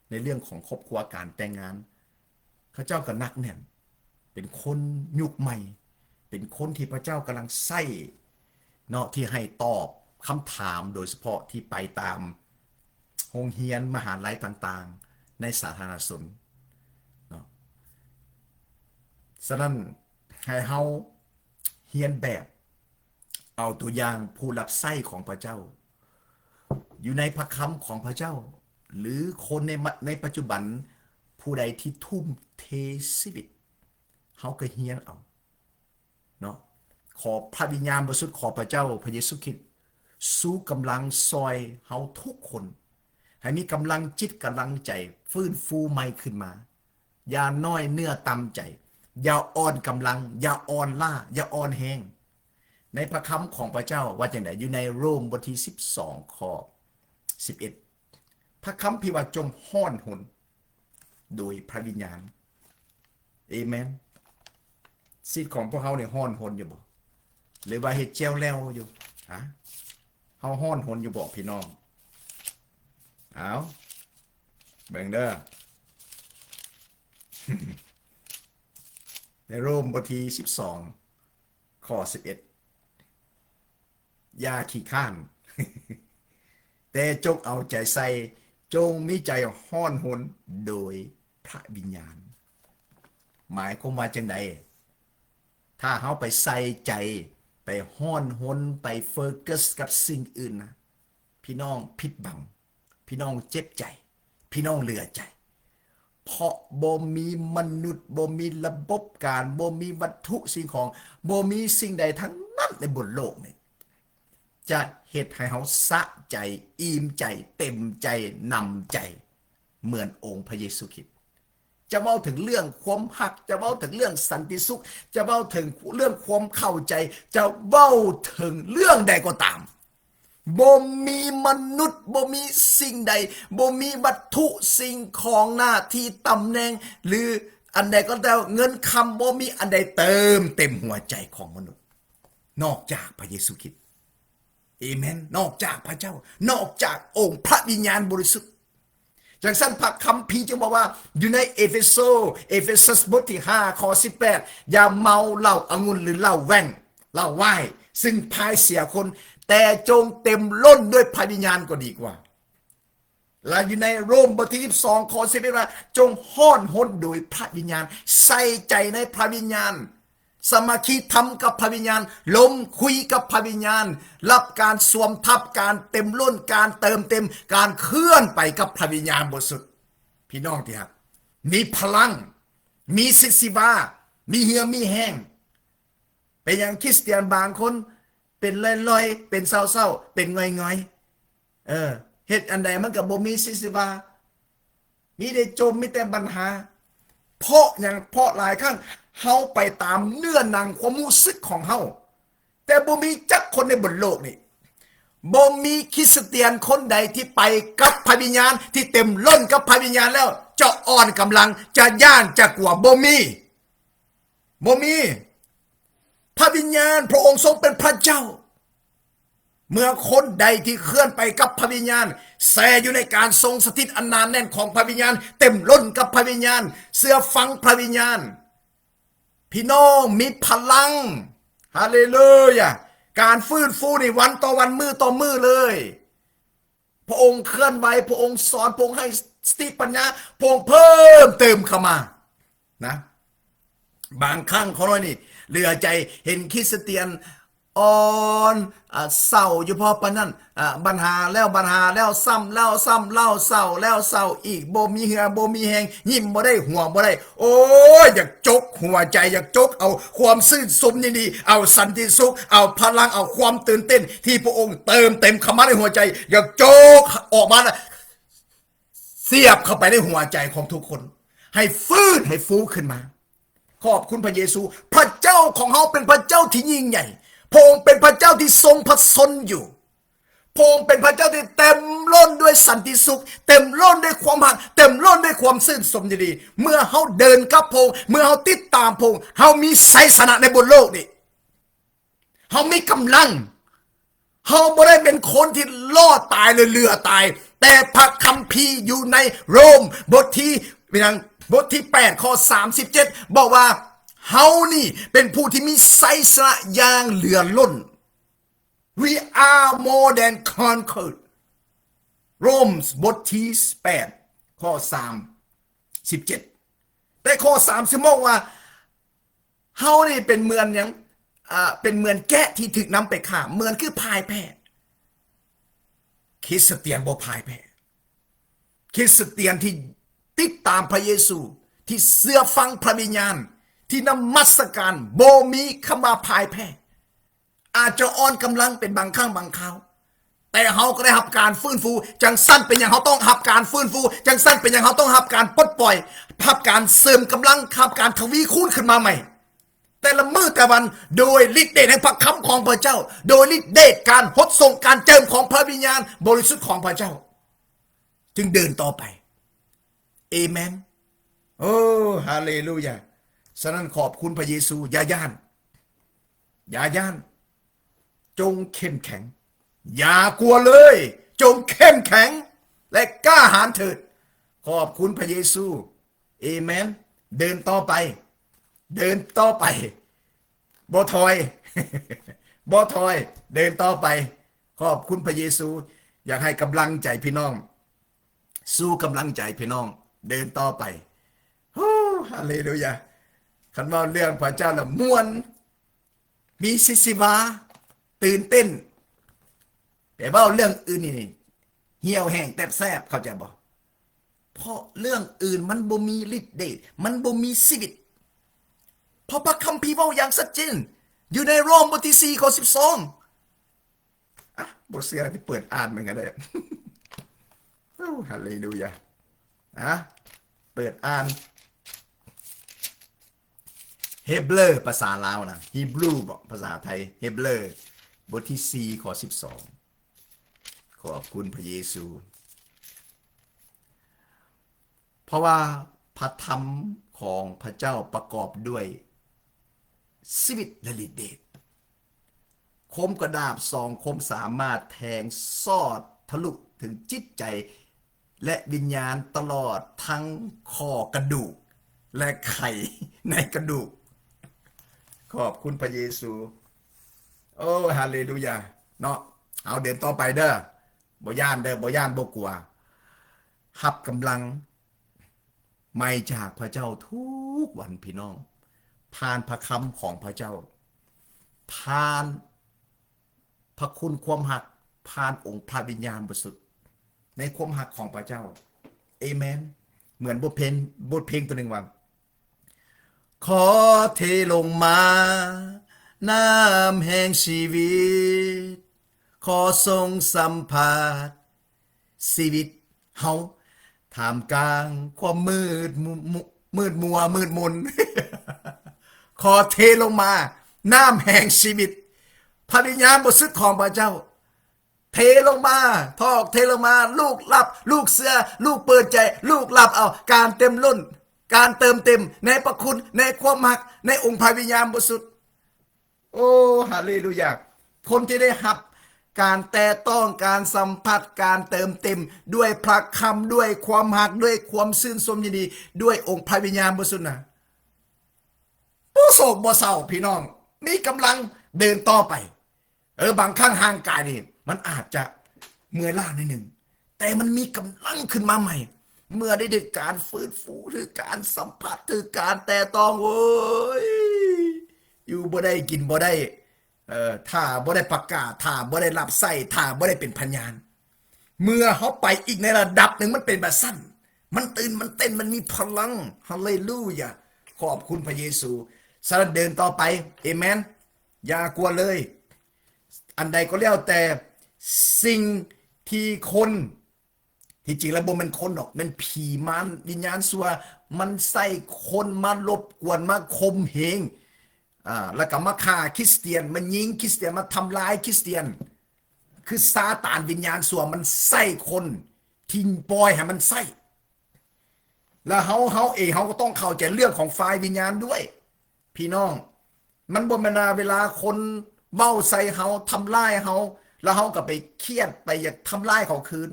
ໃນເລື່ອງຂອງຄອບຄົວ, ການແຕ່ງງານ, ເຂົາເຈົ້າກໍໜັກແໜ້ນ, ເປັນຄົນຍຸກໃໝ່, ເປັນຄົນທີ່ພະເຈົ້າກຳລັງໃຊ້ເນາະ, ທີ່ໃຫ້ຕອບຄຳຖາມ ໂດຍສະເພາະທີ່ໄປຕາມໂຮງຮຽນ, ມະຫາໄລຕ່າງໆ ໃນສາທາລະນະຊົນເນາະ. ສະນັ້ນ ໃຫ້ເຮົາຮຽນແບບ ເອົາຕົວຢ່າງຜູ້ຮັບໃຊ້ຂອງພະເຈົ້າ ຢູ່ໃນພະຄຳຂອງພະເຈົ້າ ຫຼື ຄົນໃນມະ ໃນປັດຈຸບັນ ຜູ້ໃດທີ່ທຸ່ມເທຊີວິດ, ເຮົາກໍຮຽນເອົາເນາະ. ຂໍພະວິນຍານບໍລິສຸດຂອງພະເຈົ້າ, ພະເຢຊູຄຣິດ ຊູກຳລັງຊ່ອຍເຮົາທຸກຄົນ ໃຫ້ມີກຳລັງຈິດກຳລັງໃຈ, ຟື້ນຟູໃໝ່ຂຶ້ນມາ. ຢ່ານ້ອຍເນື້ອຕ່ຳໃຈ, ຢ່າອ່ອນກຳລັງ, ຢ່າອ່ອນລ້າ, ຢ່າອ່ອນແຮງ. ໃນພະຄຳຂອງພະເຈົ້າວ່າຈັ່ງໃດ? ຢູ່ໃນໂຣມບົດທີສິບສອງ ຂໍ້ສິບເອັດ ພະຄຳພີວ່າ ຈົ່ງຮ້ອນຮົນໂດຍພະວິນຍານ. ເອເມນ. ຊີວິດຂອງພວກເຮົານີ້ຮ້ອນຮົນຢູ່ບໍ່? ຫຼືວ່າເຮັດແຈ່ວແລ້ວຢູ່? ຮະ? ເຮົາຮ້ອນຮົນຢູ່ບໍ່ພີ່ນ້ອງ? ເອົາ ເບິ່ງເດີ ໃນໂຣມບົດທີສິບສອງ ຂໍ້ສິບເອັດ ຢ່າຂີ້ຄ້ານ ແຕ່ຈົ່ງເອົາໃຈໃສ່, ຈົ່ງມີໃຈຮ້ອນຮົນໂດຍພະວິນຍານ. ໝາຍຄວາມວ່າຈັ່ງໃດ? ຖ້າເຮົາໄປໃສ່ໃຈ, ໄປຮ້ອນຮົນ, ໄປໂຟກັສກັບສິ່ງອື່ນນະ, ພີ່ນ້ອງຜິດຫວັງ, ພີ່ນ້ອງເຈັບໃຈ, ພີ່ນ້ອງເຫຼືອໃຈ. ເພາະບໍ່ມີມະນຸດ, ບໍ່ມີລະບົບການ, ບໍ່ມີວັດຖຸສິ່ງຂອງ, ບໍ່ມີສິ່ງໃດທັງນັ້ນໃນບົນໂລກນີ້ ຈະເຮັດໃຫ້ເຮົາສະໃຈ, ອີ່ມໃຈ, ເຕັມໃຈ, ໜຳໃຈ ເໝືອນອົງພະເຢຊູຄຣິດ. ຈະເວົ້າເຖິງເລື່ອງຄວາມຮັກ, ຈະເວົ້າເຖິງເລື່ອງສັນຕິສຸກ, ຈະເວົ້າເຖິງເລື່ອງຄວາມເຂົ້າໃຈ, ຈະເວົ້າເຖິງເລື່ອງໃດກໍຕາມ, ບໍ່ມີມະນຸດ, ບໍ່ມີສິ່ງໃດ, ບໍ່ມີວັດຖຸສິ່ງຂອງ, ໜ້າທີ່, ຕຳແໜ່ງ ຫຼື ອັນໃດກໍແລ້ວ, ເງິນຄຳ, ບໍ່ມີອັນໃດເຕີມເຕັມຫົວໃຈຂອງມະນຸດ ນອກຈາກພະເຢຊູຄຣິດ. ເອເມນ. ນອກຈາກພະເຈົ້າ, ນອກຈາກອົງພະວິນຍານບໍລິສຸດ. ຈັ່ງຊັ້ນ ພະຄຳພີຈຶ່ງບອກວ່າ ຢູ່ໃນເອເຟໂຊ, ເອເຟຊັສບົດທີຫ້າ ຂໍ້ສິບແປດ ຢ່າເມົາເຫຼົ້າອະງຸ່ນ ຫຼື ເຫຼົ້າແວ່ງ, ເຫຼົ້າວາຍ, ຊຶ່ງພາຍເສຍຄົນ, ແຕ່ຈົ່ງເຕັມລົ້ນດ້ວຍພະວິນຍານກໍດີກວ່າ. ແລະ ຢູ່ໃນໂຣມບົດທີສິບສອງ ຂໍ້ສິບເອັດ ວ່າ ຈົ່ງຮ້ອນຮົນໂດຍພະວິນຍານ, ໃສ່ໃຈໃນພະວິນຍານ, ສາມັກຄີທຳກັບພະວິນຍານ, ລົມຄຸຍກັບພະວິນຍານ, ຮັບການສວມທັບ, ການເຕັມລົ້ນ, ການເຕີມເຕັມ, ການເຄື່ອນໄປກັບພະວິນຍານບໍລິສຸດ. ພີ່ນ້ອງທີ່ຮັກ, ມີພະລັງ, ມີຊີວິດຊີວາ, ມີເຫື່ອມີແຮງ. ເປັນຫຍັງຄຣິສຕຽນບາງຄົນເປັນລ່ອຍໆ, ເປັນເສົ້າໆ, ເປັນຫງອຍໆ? ເອີ, ເຮັດອັນໃດມັນກໍບໍ່ມີຊີວິດຊີວາ, ມີແຕ່ຈົມ, ມີແຕ່ບັນຫາ. ເພາະຫຍັງ? ເພາະຫຼາຍຄັ້ງເຮົາໄປຕາມເນື້ອໜັງຄວາມຮູ້ສຶກຂອງເຮົາ, ແຕ່ບໍ່ມີຈັກຄົນໃນບົນໂລກນີ້, ບໍ່ມີຄຣິສຕຽນຄົນໃດທີ່ໄປກັບພະວິນຍານ, ທີ່ເຕັມລົ້ນກັບພະວິນຍານແລ້ວ ຈະອ່ອນກຳລັງ, ຈະຢ້ານ, ຈະກົວ, ບໍ່ມີ. ບໍ່ມີ. ພະວິນຍານ, ພະອົງຊົງເປັນພະເຈົ້າ. ເມື່ອຄົນໃດທີ່ເຄື່ອນໄປກັບພະວິນຍານ, ແຊ່ຢູ່ໃນການຊົງສະຖິດອັນໜາແໜ້ນຂອງພະວິນຍານ, ເຕັມລົ້ນກັບພະວິນຍານ, ເຊື່ອຟັງພະວິນຍານ, ພີ່ນ້ອງມີພະລັງ. ຮາເລລູຢາ. ການຟື້ນຟູນີ້ວັນຕໍ່ວັນ, ມື້ຕໍ່ມື້ເລີຍ. ພະອົງເຄື່ອນໄຫວ, ພະອົງສອນ, ພະອົງໃຫ້ສະຕິປັນຍາ, ພະອົງເພີ່ມເຕີມເຂົ້າມານະ. ບາງຄັ້ງຂ້ານ້ອຍນີ້ເຫຼືອໃຈ, ເຫັນຄຣິສຕຽນອ່ອນ, ອາ, ເສົ້າຢູ່ພໍປານນັ້ນ, ອາ, ບັນຫາແລ້ວບັນຫາແລ້ວ, ຊ້ຳແລ້ວຊ້ຳເລົ່າ, ເສົ້າແລ້ວເສົ້າອີກ, ບໍ່ມີເຫື່ອບໍ່ມີແຮງ, ຍິ້ມບໍ່ໄດ້, ຫົວບໍ່ໄດ້. ໂອ້ຍ, ຢາກຈົກຫົວໃຈ, ຢາກຈົກເອົາຄວາມຊື່ນຊົມຍິນດີ, ເອົາສັນຕິສຸກ, ເອົາພະລັງ, ເອົາຄວາມຕື່ນເຕັ້ນທີ່ພະອົງເຕີມເຕັມເຂົ້າມາໃນຫົວໃຈ, ຢາກຈົກອອກມາ ສຽບເຂົ້າໄປໃນຫົວໃຈຂອງທຸກຄົນ, ໃຫ້ຟື້ນ, ໃຫ້ຟູຂຶ້ນມາ. ຂອບຄຸນພະເຢຊູ. ພະເຈົ້າຂອງເຮົາເປັນພະເຈົ້າທີ່ຍິ່ງໃຫຍ່. ພະອົງເປັນພະເຈົ້າທີ່ຊົງພະຊົນຢູ່. ພະອົງເປັນພະເຈົ້າທີ່ເຕັມລົ້ນດ້ວຍສັນຕິສຸກ, ເຕັມລົ້ນດ້ວຍຄວາມຮັກ, ເຕັມລົ້ນດ້ວຍຄວາມຊື່ນຊົມຍິນດີ. ເມື່ອເຮົາເດີນກັບພະອົງ, ເມື່ອເຮົາຕິດຕາມພະອົງ, ເຮົາມີໄຊຊະນະໃນບົນໂລກນີ້. ເຮົາມີກຳລັງ. ເຮົາບໍ່ໄດ້ເປັນຄົນທີ່ລອດຕາຍ ຫຼື ເຫຼືອຕາຍ, ແຕ່ພະຄຳພີຢູ່ໃນໂຣມບົດທີ ເປັນຫຍັງ? ບົດທີແປດ ຂໍ້ສາມສິບເຈັດ ບອກວ່າ ເຮົານີ້ເປັນຜູ້ທີ່ມີໄຊຊະນະຢ່າງເຫຼືອລົ້ນ. We are more than conquerors. ໂຣມບົດທີແປດ ຂໍ້ສາມສິບເຈັດ ແຕ່ຂໍ້ສາມສິບຫົກວ່າ ເຮົານີ້ເປັນເໝືອນຫຍັງ? ອ່າ ເປັນເໝືອນແກະທີ່ຖືກນຳໄປຂ້າ, ເໝືອນຄືພ່າຍແພ້. ຄຣິສຕຽນບໍ່ພ່າຍແພ້. ຄຣິສຕຽນທີ່ຕິດຕາມພະເຢຊູ, ທີ່ເຊື່ອຟັງພະວິນຍານ, ທີ່ນະມັດສະການ, ບໍ່ມີຄຳວ່າພ່າຍແພ້. ອາດຈະອ່ອນກຳລັງເປັນບາງຄັ້ງບາງຄາວ, ແຕ່ເຮົາກໍໄດ້ຮັບການຟື້ນຟູ. ຈັ່ງຊັ້ນເປັນຫຍັງເຮົາຕ້ອງຮັບການຟື້ນຟູ? ຈັ່ງຊັ້ນເປັນຫຍັງເຮົາຕ້ອງຮັບການປົດປ່ອຍ, ຮັບການເສີມກຳລັງ, ຮັບການທະວີຄູນຂຶ້ນມາໃໝ່ ແຕ່ລະມື້ແຕ່ວັນ, ໂດຍລິດເດດແຫ່ງພະຄຳຂອງພະເຈົ້າ, ໂດຍລິດເດດການຫົດສົງການເຈິມຂອງພະວິນຍານບໍລິສຸດຂອງພະເຈົ້າ, ຈຶ່ງເດີນຕໍ່ໄປ. ເອເມນ. ໂອ້ ຮາເລລູຢາ. ສະນັ້ນຂອບຄຸນພະເຢຊູ. ຢ່າຢ້ານ. ຢ່າຢ້ານ. ຈົ່ງເຂັ້ມແຂງ. ຢ່າກົວເລີຍ. ຈົ່ງເຂັ້ມແຂງ ແລະ ກ້າຫານເຖີດ. ຂອບຄຸນພະເຢຊູ. ເອເມນ. ເດີນຕໍ່ໄປ. ເດີນຕໍ່ໄປ. ບໍ່ຖອຍ. ບໍ່ຖອຍ. ເດີນຕໍ່ໄປ. ຂອບຄຸນພະເຢຊູ. ຢາກໃຫ້ກຳລັງໃຈພີ່ນ້ອງ. ສູ້ກຳລັງໃຈພີ່ນ້ອງ, ເດີນຕໍ່ໄປ. ໂອ້ ຮາເລລູຢາ. ຄັນເວົ້າເລື່ອງພະເຈົ້າລະມ່ວນ, ມີຊີວິດຊີວາ, ຕື່ນເຕັ້ນ. ແຕ່ເວົ້າເລື່ອງອື່ນນີ້ ຫ່ຽວແຫ້ງແຕບແສບ, ເຂົ້າໃຈບໍ່? ເພາະເລື່ອງອື່ນມັນບໍ່ມີລິດເດດ, ມັນບໍ່ມີຊີວິດ. ເພາະພະຄຳພີເວົ້າຢ່າງຊັດເຈນ ຢູ່ໃນໂຣມບົດທີສີ່ ຂໍ້ສິບສອງ. ອ່ະ ບໍ່ເຊື່ອທີ່ເປີດອ່ານມັນກໍໄດ້. ໂອ້ ຮາເລລູຢາ. ອ່ະ ເປີດອ່ານ ເຮເບຣ ພາສາລາວນະ, ຮີບຣູບໍ ພາສາໄທ, ເຮເບຣ ບົດທີສີ່ ຂໍ້ສິບສອງ. ຂອບຄຸນພະເຢຊູ. ເພາະວ່າພະທຳຂອງພະເຈົ້າປະກອບດ້ວຍຊີວິດ ແລະ ລິດເດດ, ຄົມກະດາບສອງຄົມສາມາດແທງຊອດທະລຸເຖິງຈິດໃຈ ແລະ ວິນຍານ, ຕະຫຼອດທັງຂໍ້ກະດູກ ແລະ ໄຂໃນກະດູກ. ຂອບຄຸນພະເຢຊູ. ໂອ້ ຮາເລລູຢາເນາະ. ເອົາ ເດີນຕໍ່ໄປເດີ. ບໍ່ຢ້ານເດີ, ບໍ່ຢ້ານ, ບໍ່ກົວ. ຮັບກຳລັງໃໝ່ຈາກພະເຈົ້າທຸກວັນ, ພີ່ນ້ອງ, ຜ່ານພະຄຳຂອງພະເຈົ້າ, ຜ່ານພະຄຸນຄວາມຮັກ, ຜ່ານອົງພະວິນຍານບໍລິສຸດ, ໃນຄວາມຮັກຂອງພະເຈົ້າ. ເອເມນ. ເໝືອນບົດເພງ, ບົດເພງຕົວໜຶ່ງວ່າ, ຂໍເທລົງມາ ນ້ຳແຫ່ງຊີວິດ, ຂໍຊົງສຳຜັດຊີວິດເຮົາ ທ່າມກາງຄວາມມືດ ມືດມົວມືດມົນ. ຂໍເທລົງມາ ນ້ຳແຫ່ງຊີວິດ, ພະວິນຍານບໍລິສຸດຂອງພະເຈົ້າ. ເທລົງມາ, ຖອກເທລົງມາ, ລູກຮັບ, ລູກເຊື່ອ, ລູກເປີດໃຈ, ລູກຮັບເອົາການເຕັມລົ້ນ, ການເຕີມເຕັມໃນພະຄຸນ, ໃນຄວາມຮັກ, ໃນອົງພະວິນຍານບໍລິສຸດ. ໂອ້ ຮາເລລູຢາ! ຄົນທີ່ໄດ້ຮັບການແຕະຕ້ອງ, ການສຳຜັດ, ການເຕີມເຕັມດ້ວຍພະຄຳ, ດ້ວຍຄວາມຮັກ, ດ້ວຍຄວາມຊື່ນຊົມຍິນດີ, ດ້ວຍອົງພະວິນຍານບໍລິສຸດນະ, ບໍ່ໂສກບໍ່ເສົ້າ, ພີ່ນ້ອງ, ມີກຳລັງເດີນຕໍ່ໄປ. ເອີ ບາງຄັ້ງຮ່າງກາຍນີ້ມັນອາດຈະເມື່ອຍລ້າໜ້ອຍໜຶ່ງ, ແຕ່ມັນມີກຳລັງຂຶ້ນມາໃໝ່ ເມື່ອໄດ້ ໄດ້ການຟື້ນຟູ ຫຼື ການສຳຜັດ ຫຼື ການແຕະຕ້ອງ. ໂອ້ຍ ຢູ່ບໍ່ໄດ້ ກິນບໍ່ໄດ້, ເອີ ຖ້າບໍ່ໄດ້ປະກາດ, ຖ້າບໍ່ໄດ້ຮັບໃຊ້, ຖ້າບໍ່ໄດ້ເປັນພະຍານ. ເມື່ອເຮົາໄປອີກໃນລະດັບໜຶ່ງ, ມັນເປັນແບບຊັ້ນ, ມັນຕື່ນ, ມັນເຕັ້ນ, ມັນມີພະລັງ. ຮາເລລູຢາ! ຂອບຄຸນພະເຢຊູ. ສະນັ້ນເດີນຕໍ່ໄປ. ເອເມນ. ຢ່າກົວເລີຍ. ອັນໃດກໍແລ້ວແຕ່, ສິ່ງທີ່ຄົນ, ທີ່ຈິງແລ້ວບໍ່ແມ່ນຄົນດອກ, ແມ່ນຜີມານວິນຍານຊົ່ວ, ມັນໃຊ້ຄົນມາລົບກວນ, ມາຂົ່ມເຫງ, ອາ, ແລ້ວກໍມາຂ້າຄຣິສຕຽນ, ມາຍິງຄຣິສຕຽນ, ມາທຳລາຍຄຣິສຕຽນ. ຄືຊາຕານວິນຍານຊົ່ວມັນໃຊ້ຄົນທີ່ປ່ອຍໃຫ້ມັນໃຊ້. ແລ້ວເຮົາ ເຮົາເອງເຮົາກໍຕ້ອງເຂົ້າໃຈເລື່ອງຂອງຝ່າຍວິນຍານດ້ວຍ ພີ່ນ້ອງ. ມັນບໍ່ແມ່ນວ່າເວລາຄົນເວົ້າໃສ່ເຮົາ ທຳລາຍເຮົາ ແລ້ວເຮົາກໍໄປຄຽດ ໄປຢາກທຳລາຍເຂົາຄືນ.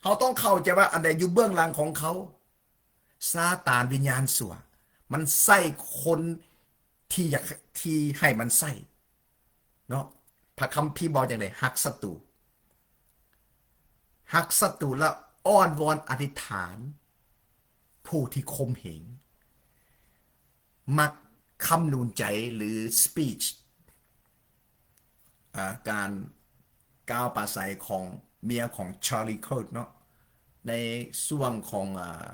ເຮົາຕ້ອງເຂົ້າໃຈວ່າອັນໃດຢູ່ເບື້ອງຫຼັງຂອງເຂົາ. ຊາຕານວິນຍານຊົ່ວ ມັນໃຊ້ຄົນທີ່ຢາກ ທີ່ໃຫ້ມັນໃຊ້ເນາະ. ພະຄຳພີບອກຈັ່ງໃດ? ຮັກສັດຕູ ຮັກສັດຕູ ແລະ ອ້ອນວອນອະທິຖານຜູ້ທີ່ຂົ່ມເຫງ. ມັກຄຳນູນໃຈ ຫຼື ສະປີດ ອ່າ ການກ່າວປາໄສຂອງເມຍຂອງ Charlie Kirk ເນາະ ໃນຊ່ວງຂອງ ອ່າ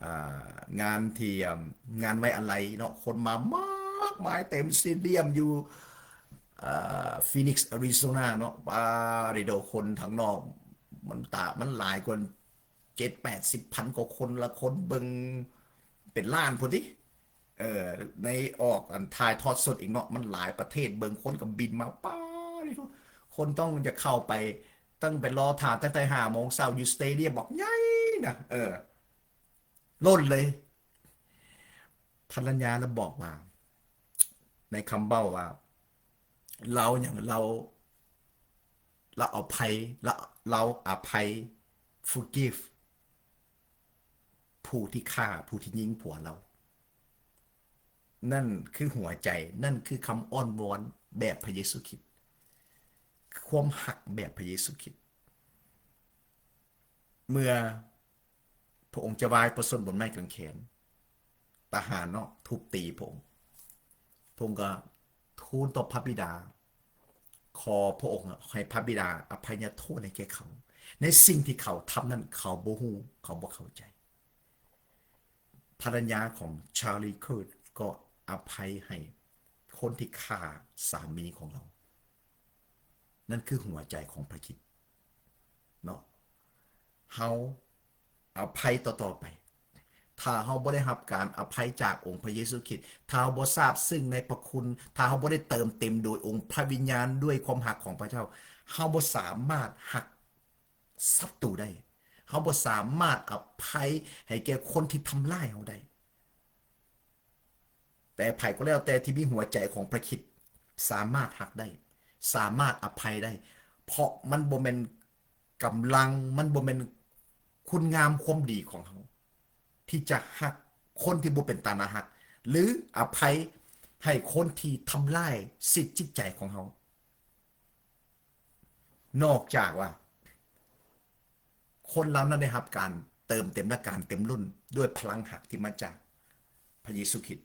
ອ່າ ງານທີ່ ອ່າ ງານໄວ້ອາໄລເນາະ ຄົນມາມາກມາຍເຕັມສະເຕດຽມຢູ່ ອ່າ Phoenix Arizona ເນາະ. ປາດໂທ້ ຄົນທາງນອກ ມັນຕາ ມັນຫຼາຍກວ່າ ເຈັດແປດສິບພັນກວ່າຄົນ ລະຄົນເບິ່ງເປັນລ້ານພຸ້ນຕິ. ເອີ ໃນອອກອັນຖ່າຍທອດສົດອີກເນາະ ມັນຫຼາຍປະເທດເບິ່ງ ຄົນກໍບິນມາ ປາດໂທ້ ຄົນຕ້ອງຈະເຂົ້າໄປ ຕັ້ງໄປລໍຖ້າຕັ້ງແຕ່ຫ້າໂມງເຊົ້າຢູ່ສະເຕດຽມບັກໃຫຍ່ນະ. ເອີ ລົ້ນເລີຍ. ພັນລະຍາລະບອກວ່າ ໃນຄຳເວົ້າວ່າ ລາວຫຍັງ ລາວ ລາວອະໄພ ລາວ ລາວອະໄພ forgive ຜູ້ທີ່ຂ້າ ຜູ້ທີ່ຍິງຜົວລາວ. ນັ້ນຄືຫົວໃຈ ນັ້ນຄືຄຳອ້ອນວອນແບບພະເຢຊູຄຣິດ ຄວາມຮັກແບບພະເຢຊູຄຣິດ. ເມື່ອພະອົງຈະວາຍພະຊົນບົນໄມ້ກາງແຂນ, ທະຫານເນາະ ທຸບຕີພະອົງ, ພະອົງກໍທູນຕໍ່ພະບິດາ, ຂໍພະອົງໃຫ້ພະບິດາອະໄພຍະໂທດໃຫ້ແກ່ເຂົາ ໃນສິ່ງທີ່ເຂົາທຳນັ້ນ ເຂົາບໍ່ຮູ້ ເຂົາບໍ່ເຂົ້າໃຈ. ພັນລະຍາຂອງ Charlie Kirk ກໍອະໄພໃຫ້ຄົນທີ່ຂ້າສາມີຂອງລາວ. ນັ້ນຄືຫົວໃຈຂອງພະຄຣິດເນາະ. ເຮົາອະໄພຕໍ່ໆໄປ. ຖ້າເຮົາບໍ່ໄດ້ຮັບການອະໄພຈາກອົງພະເຢຊູຄຣິດ, ຖ້າເຮົາບໍ່ຊາບຊຶ້ງໃນພະຄຸນ, ຖ້າເຮົາບໍ່ໄດ້ເຕີມເຕັມໂດຍອົງພະວິນຍານ ດ້ວຍຄວາມຮັກຂອງພະເຈົ້າ, ເຮົາບໍ່ສາມາດຮັກສັດຕູໄດ້. ເຮົາບໍ່ສາມາດອະໄພໃຫ້ແກ່ຄົນທີ່ທຳຮ້າຍເຮົາໄດ້. ແຕ່ໃຜກໍແລ້ວແຕ່ທີ່ມີຫົວໃຈຂອງພະຄຣິດ ສາມາດຮັກໄດ້, ສາມາດອະໄພໄດ້, ເພາະມັນບໍ່ແມ່ນກຳລັງ, ມັນບໍ່ແມ່ນຄຸນງາມຄວາມດີຂອງເຮົາ ທີ່ຈະຮັກຄົນທີ່ບໍ່ເປັນຕາໜ້າຮັກ ຫຼື ອະໄພໃຫ້ຄົນທີ່ທຳລາຍຊິດຈິດໃຈຂອງເຮົາ. ນອກຈາກວ່າຄົນເຫຼົ່ານັ້ນໄດ້ຮັບການເຕີມເຕັມ ແລະ ການເຕັມລົ້ນດ້ວຍພະລັງຮັກທີ່ມາຈາກພະເຢຊູຄຣິດ,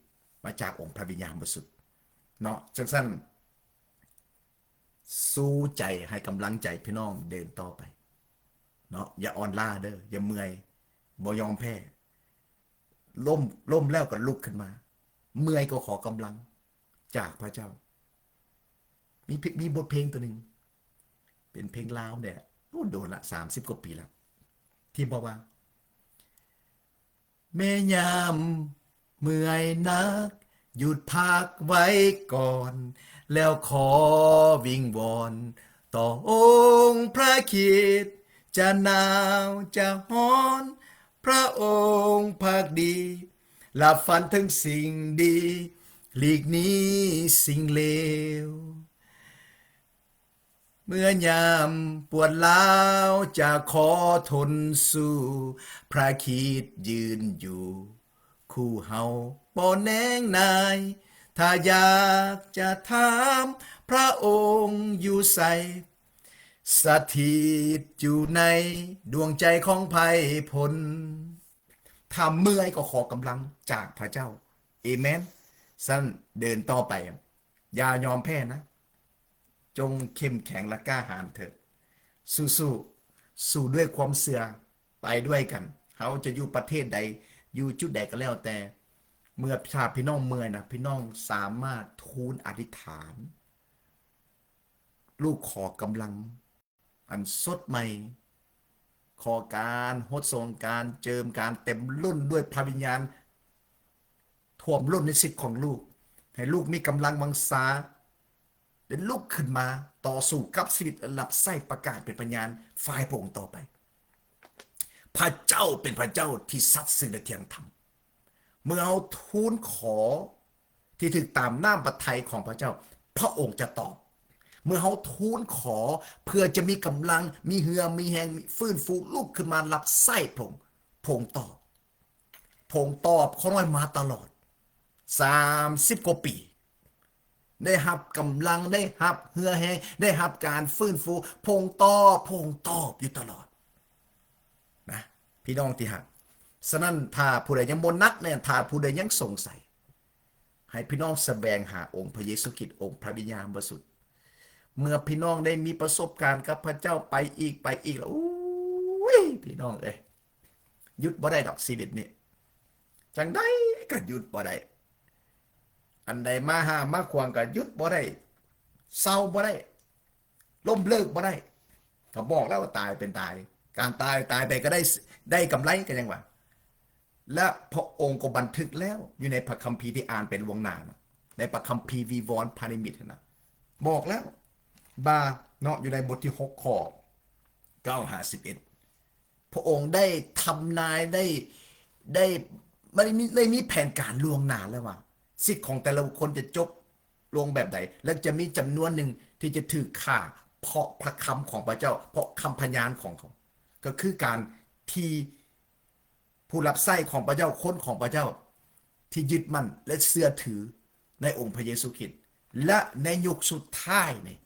ມາຈາກອົງພະວິນຍານບໍລິສຸດເນາະ. ຈັ່ງຊັ້ນ ສູ້ໃຈ ໃຫ້ກຳລັງໃຈພີ່ນ້ອງເດີນຕໍ່ໄປເນາະ. ຢ່າອ່ອນລ້າເດີ, ຢ່າເມື່ອຍ, ບໍ່ຍອມແພ້. ລົ້ມ, ລົ້ມແລ້ວກໍລຸກຂຶ້ນມາ, ເມື່ອຍກໍຂໍກຳລັງຈາກພະເຈົ້າ. ມີເພ, ມີບົດເພງຕົວໜຶ່ງ ເປັນເພງລາວແຫຼະ, ໂອ້ ໂດນລະ ສາມສິບກວ່າປີລະ ທີ່ບອກວ່າ ແມ່ຍາມເມື່ອຍໜັກ ຢຸດພັກໄວ້ກ່ອນ ແລ້ວຂໍວິງວອນຕໍ່ອົງພະຄຣິດ ຈະໜາວຈະຮ້ອນ ພະອົງພັກດີ ລະຝັນເຖິງສິ່ງດີ ຫຼີກໜີສິ່ງເລວ. ເມື່ອຍາມປວດຮ້າວຈະຂໍທົນສູ້ ພະຄຣິດຢືນຢູ່ຄູ່ເຮົາບໍ່ແນງນາຍ. ຖ້າຢາກຈະຖາມພະອົງຢູ່ໃສ ສະຖິດຢູ່ໃນດວງໃຈຂອງໄພພົນ. ຖ້າເມື່ອຍກໍຂໍກຳລັງຈາກພະເຈົ້າ. ເອເມນ. ຊັ້ນເດີນຕໍ່ໄປ, ຢ່າຍອມແພ້ນະ. ຈົ່ງເຂັ້ມແຂງ ແລະ ກ້າຫານເທີ້. ສູ້ໆ, ສູ້ດ້ວຍຄວາມເຊື່ອ, ໄປດ້ວຍກັນ. ເຮົາຈະຢູ່ປະເທດໃດ, ຢູ່ຈຸດໃດກໍແລ້ວແຕ່, ເມື່ອ ຖ້າພີ່ນ້ອງເມື່ອຍນະ, ພີ່ນ້ອງສາມາດທູນອະທິຖານ. ລູກຂໍກຳລັງອັນສົດໃໝ່, ຂໍການຫົດສົງ, ການເຈີມ, ການເຕັມລົ້ນດ້ວຍພະວິນຍານ, ຖ້ວມລົ້ນໃນຊີວິດຂອງລູກ, ໃຫ້ລູກມີກຳລັງວັງຊາ, ໄດ້ລຸກຂຶ້ນມາຕໍ່ສູ້ກັບຊີວິດ ແລະ ຮັບໃຊ້ປະກາດເປັນພະຍານຝ່າຍພະອົງຕໍ່ໄປ. ພະເຈົ້າເປັນພະເຈົ້າທີ່ສັດຊື່ ແລະ ທ່ຽງທຳ. ເມື່ອເຮົາທູນຂໍທີ່ຖືກຕາມນ້ຳພະໄທຂອງພະເຈົ້າ, ພະອົງຈະຕອບ. ເມື່ອເຮົາທູນຂໍເພື່ອຈະມີກຳລັງ, ມີເຫື່ອ, ມີແຮງ, ຟື້ນຟູ, ລຸກຂຶ້ນມາຮັບໃຊ້ພະອົງ, ພະອົງຕອບ. ພະອົງຕອບຂ້ານ້ອຍມາຕະຫຼອດສາມສິບກວ່າປີ, ໄດ້ຮັບກຳລັງ, ໄດ້ຮັບເຫື່ອແຮງ, ໄດ້ຮັບການຟື້ນຟູ, ພະອົງຕອບ, ພະອົງຕອບຢູ່ຕະຫຼອດນະ ພີ່ນ້ອງທີ່ຮັກ. ສະນັ້ນ ຖ້າຜູ້ໃດຍັງບໍ່ໜັກແໜ້ນ, ຖ້າຜູ້ໃດຍັງສົງໄສ, ໃຫ້ພີ່ນ້ອງສະແຫວງຫາອົງພະເຢຊູຄຣິດ, ອົງພະວິນຍານບໍລິສຸດ. ເມື່ອພີ່ນ້ອງໄດ້ມີປະສົບການກັບພະເຈົ້າໄປອີກ, ໄປອີກແລ້ວ, ໂອ້ຍ ພີ່ນ້ອງເອີຍ, ຢຸດບໍ່ໄດ້ດອກຊີວິດນີ້, ຈັ່ງໃດກໍຢຸດບໍ່ໄດ້. ອັນໃດມາຫ້າມມາຂວາງກໍຢຸດບໍ່ໄດ້, ເຊົາບໍ່ໄດ້, ລົ້ມເລີກບໍ່ໄດ້. ກໍບອກແລ້ວວ່າຕາຍເປັນຕາຍ, ການຕາຍ, ຕາຍໄປກໍໄດ້, ໄດ້ກຳໄລ ກໍຍັງວ່າ. ແລະ ພະອົງກໍບັນທຶກແລ້ວຢູ່ໃນພະຄຳພີທີ່ອ່ານໄປລ່ວງໜ້ານະ, ໃນພະຄຳພີວິວອນພະນິມິດຫັ້ນນະ, ບອກແລ້ວວ່າເນາະ, ຢູ່ໃນບົດທີຫົກ ຂໍ້ເກົ້າຫາສິບເອັດ ພະອົງໄດ້ທຳນາຍ, ໄດ້, ໄດ້, ໄດ້ມີ, ໄດ້ມີແຜນການລ່ວງໜ້າແລ້ວວ່າ ສິດຂອງແຕ່ລະບຸກຄົນຈະຈົບລົງແບບໃດ ແລະ ຈະມີຈຳນວນໜຶ່ງທີ່ຈະຖືກຂ້າເພາະພະຄຳຂອງພະເຈົ້າ, ເພາະຄຳພະຍານຂອງເຂົາ, ກໍຄືການທີ່ ຜູ້ຮັບໃຊ້ຂອງພະເຈົ້າ, ຄົນຂອງພະເຈົ້າທີ່ຍຶດໝັ້ນ ແລະ ເຊື່ອຖືໃນອົງພະເຢຊູຄຣິດ. ແລະ ໃນຍຸກສຸດທ້າຍນີ້,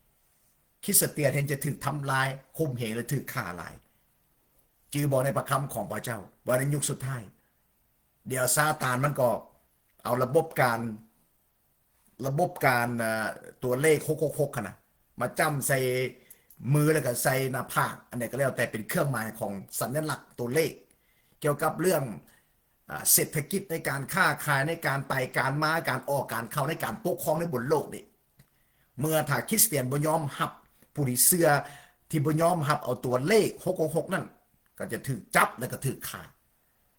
ຄຣິສຕຽນເຫັນຈະຖືກທຳລາຍ, ຂົ່ມເຫງ ແລະ ຖືກຂ້າຫຼາຍ. ຈື່ບໍ່? ໃນພະຄຳຂອງພະເຈົ້າວ່າໃນຍຸກສຸດທ້າຍ, ດຽວຊາຕານມັນກໍເອົາລະບົບການ ລະບົບການ, ອາ, ຕົວເລກຫົກຫົກຫົກຫັ້ນນະ ມາຈ້ຳໃສ່ມື ແລ້ວກໍໃສ່ໜ້າຜາກ, ອັນໃດກໍແລ້ວແຕ່ເປັນເຄື່ອງໝາຍຂອງສັນຍະລັກຕົວເລກ ກ່ຽວກັບເລື່ອງ, ອາ, ເສດຖະກິດໃນການຄ້າຂາຍ, ໃນການໄປການມາ, ການອອກການເຂົ້າ, ໃນການປົກຄອງໃນບົນໂລກນີ້. ເມື່ອຖ້າຄຣິສຕຽນບໍ່ຍອມຮັບ, ຜູ້ທີ່ເຊື່ອທີ່ບໍ່ຍອມຮັບເອົາຕົວເລກຫົກຫົກຫົກນັ້ນ, ກໍຈະຖືກຈັບ ແລ້ວກໍຖືກຂ້າ.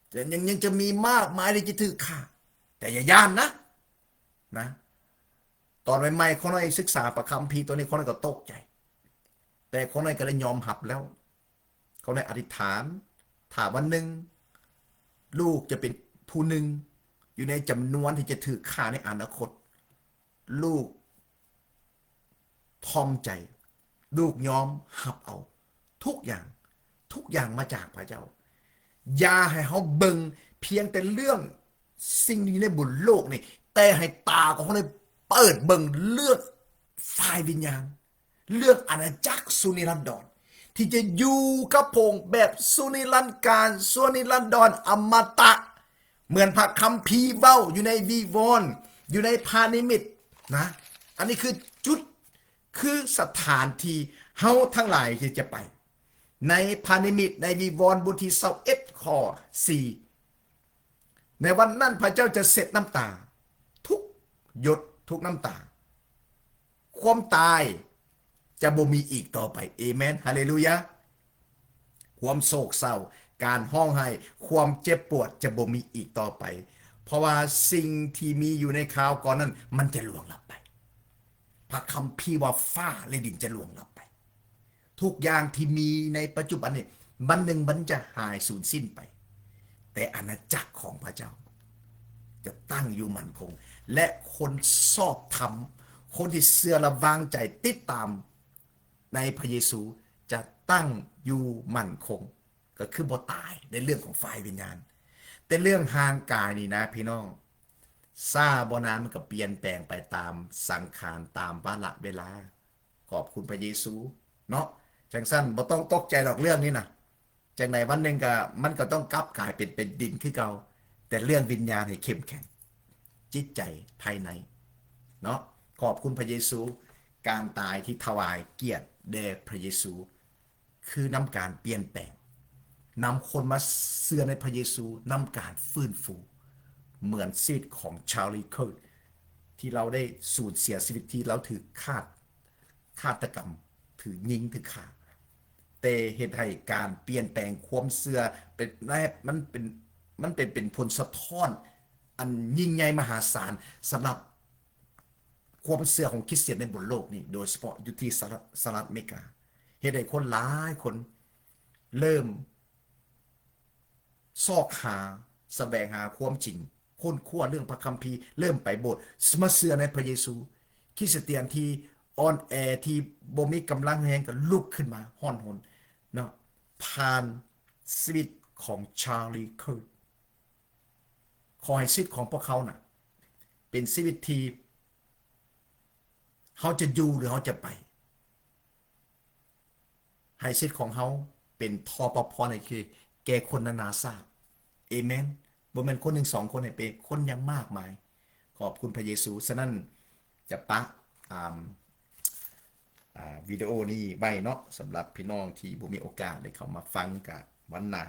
ແຕ່ຍັງ, ຍັງຈະມີມາກມາຍທີ່ຈະຖືກຂ້າ, ແຕ່ຢ່າຢ້ານນະ. ນະ ຕອນໃໝ່ໆ ຂ້ານ້ອຍສຶກສາພະຄຳພີຕົວນີ້ ຂ້ານ້ອຍກໍຕົກໃຈ, ແຕ່ຂ້ານ້ອຍກໍໄດ້ຍອມຮັບແລ້ວ. ຂ້ານ້ອຍອະທິຖານ, ຖ້າວັນໜຶ່ງລູກຈະເປັນຜູ້ໜຶ່ງຢູ່ໃນຈຳນວນທີ່ຈະຖືກຂ້າໃນອະນາຄົດ, ລູກຖ່ອມໃຈ, ລູກຍອມຮັບເອົາທຸກຢ່າງ, ທຸກຢ່າງມາຈາກພະເຈົ້າ. ຢ່າໃຫ້ເຮົາເບິ່ງພຽງແຕ່ເລື່ອງ ສິ່ງທີ່ຢູ່ໃນບົນໂລກນີ້, ແຕ່ໃຫ້ຕາຂອງເຮົາໄດ້ເປີດເບິ່ງເລື່ອງຝ່າຍວິນຍານ, ເລື່ອງອານາຈັກສຸນິລັນດອນ ທີ່ຈະຢູ່ກັບພະອົງແບບສຸນິລັນການ, ສຸນິລັນດອນ, ອະມະຕະ, ເໝືອນພະຄຳພີເວົ້າຢູ່ໃນວິວອນ, ຢູ່ໃນພະນິມິດນະ. ອັນນີ້ຄືຈຸດ, ຄືສະຖານທີ່ເຮົາທັງຫຼາຍທີ່ຈະໄປ. ໃນພະນິມິດ ໃນວິວອນບົດທີຊາວເອັດ ຂໍ້ສີ່ ໃນວັນນັ້ນພະເຈົ້າຈະເຊັດນ້ຳຕາທຸກຫຍົດ, ທຸກນ້ຳຕາ. ຄວາມຕາຍຈະບໍ່ມີອີກຕໍ່ໄປ. ເອເມນ. ຮາເລລູຍາ. ຄວາມໂສກເສົ້າ, ການຮ້ອງໄຫ້, ຄວາມເຈັບປວດຈະບໍ່ມີອີກຕໍ່ໄປ, ເພາະວ່າສິ່ງທີ່ມີຢູ່ໃນຄາວກ່ອນນັ້ນ ມັນຈະລ່ວງລັບໄປ. ພະຄຳພີວ່າຟ້າ ແລະ ດິນຈະລ່ວງລັບໄປ. ທຸກຢ່າງທີ່ມີໃນປັດຈຸບັນນີ້ ວັນໜຶ່ງມັນຈະຫາຍສູນສິ້ນໄປ, ແຕ່ອານາຈັກຂອງພະເຈົ້າຈະຕັ້ງຢູ່ໝັ້ນຄົງ, ແລະ ຄົນຊອບທຳ, ຄົນທີ່ເຊື່ອ ແລະ ວາງໃຈຕິດຕາມໃນພະເຢຊູ ຈະຕັ້ງຢູ່ໝັ້ນຄົງ, ກໍຄືບໍ່ຕາຍໃນເລື່ອງຂອງຝ່າຍວິນຍານ. ແຕ່ເລື່ອງຮ່າງກາຍນີ້ນະພີ່ນ້ອງ, ຊ້າບໍ່ນານມັນກໍປ່ຽນແປງໄປຕາມສັງຂານ, ຕາມວາລະເວລາ. ຂອບຄຸນພະເຢຊູເນາະ. ຈັ່ງຊັ້ນບໍ່ຕ້ອງຕົກໃຈດອກເລື່ອງນີ້ນະ. ຈັ່ງໃດວັນໜຶ່ງກໍ ມັນກໍຕ້ອງກັບກາຍເປັນ, ເປັນດິນຄືເກົ່າ. ແຕ່ເລື່ອງວິນຍານໃຫ້ເຂັ້ມແຂງ, ຈິດໃຈພາຍໃນເນາະ. ຂອບຄຸນພະເຢຊູ. ການຕາຍທີ່ຖວາຍກຽດແດ່ພະເຢຊູ ຄືນຳການປ່ຽນແປງ, ນຳຄົນມາເຊື່ອໃນພະເຢຊູ, ນຳການຟື້ນຟູ, ເໝືອນຊີວິດຂອງ Charlie Kirk ທີ່ລາວໄດ້ສູນເສຍຊີວິດ, ທີ່ລາວຖືກຄາດ ຄາດຕະກຳ, ຖືກຍິງ, ຖືກຂ້າ, ແຕ່ເຮັດໃຫ້ການປ່ຽນແປງຄວາມເຊື່ອເປັນ, ມັນເປັນ, ມັນເປັນ, ເປັນຜົນສະທ້ອນອັນຍິ່ງໃຫຍ່ມະຫາສານສຳລັບ ຄວາມເຊື່ອຂອງຄຣິສຕຽນໃນບົນໂລກນີ້ ໂດຍສະເພາະຢູ່ທີ່ສະຫະລັດ ສະຫະລັດອາເມລິກາ ເຮັດໃຫ້ຄົນຫຼາຍຄົນເລີ່ມຊອກຫາ ສະແຫວງຫາຄວາມຈິງ, ຄົ້ນຄວ້າເລື່ອງພະຄຳພີ, ເລີ່ມໄປໂບດ, ມາເຊື່ອໃນພະເຢຊູ. ຄຣິສຕຽນທີ່ອ່ອນແອ, ທີ່ບໍ່ມີກຳລັງແຮງ ກໍລຸກຂຶ້ນມາຮ້ອນຮົນເນາະ, ຜ່ານຊີວິດຂອງ Charlie Kirk. ຂໍໃຫ້ຊີວິດຂອງພວກເຮົານະ ເປັນຊີວິດທີ່ເຮົາຈະຢູ່ ຫຼື ເຮົາຈະໄປ. ໃຫ້ສິດຂອງເຮົາເປັນທໍ່ປະພອນໃຫ້ແກ່ຄົນນານາຊາດ. ເອເມນ. ບໍ່ແມ່ນຄົນໜຶ່ງສອງຄົນ ໃຫ້ເປັນຄົນຢ່າງມາກມາຍ. ຂອບຄຸນພະເຢຊູ. ສະນັ້ນຈະປະ ອ່າ ອ່າ ວິດີໂອນີ້ໄວ້ເນາະ, ສຳລັບພີ່ນ້ອງທີ່ບໍ່ມີໂອກາດໄດ້ເຂົ້າມາຟັງ ກະວັນໜ້າ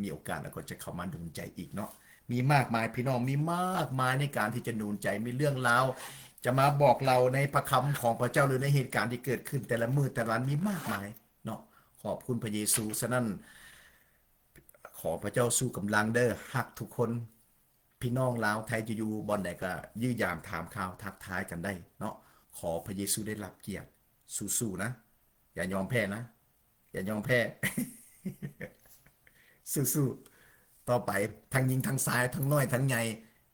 ມີໂອກາດແລ້ວກໍຈະເຂົ້າມາໜູນໃຈອີກເນາະ. ມີມາກມາຍພີ່ນ້ອງ, ມີມາກມາຍໃນການທີ່ຈະໜູນໃຈ, ມີເລື່ອງລາວຈະມາບອກເລົ່າໃນພະຄຳຂອງພະເຈົ້າ ຫຼື ໃນເຫດການທີ່ເກີດຂຶ້ນແຕ່ລະມື້ແຕ່ລະວັນ ມີມາກມາຍເນາະ. ຂອບຄຸນພະເຢຊູ. ສະນັ້ນ ຂໍພະເຈົ້າຊູກຳລັງເດີ້, ຮັກທຸກຄົນ. ພີ່ນ້ອງລາວໄທທີ່ຢູ່ບ່ອນໃດກໍຢ້ຽມຢາມຖາມຂ່າວ ທັກທາຍກັນໄດ້ເນາະ. ຂໍພະເຢຊູໄດ້ຮັບກຽດ. ສູ້ໆນະ, ຢ່າຍອມແພ້ນະ, ຢ່າຍອມແພ້. ສູ້ໆຕໍ່ໄປ, ທັງຍິງທັງຊາຍ, ທັງນ້ອຍທັງໃຫຍ່,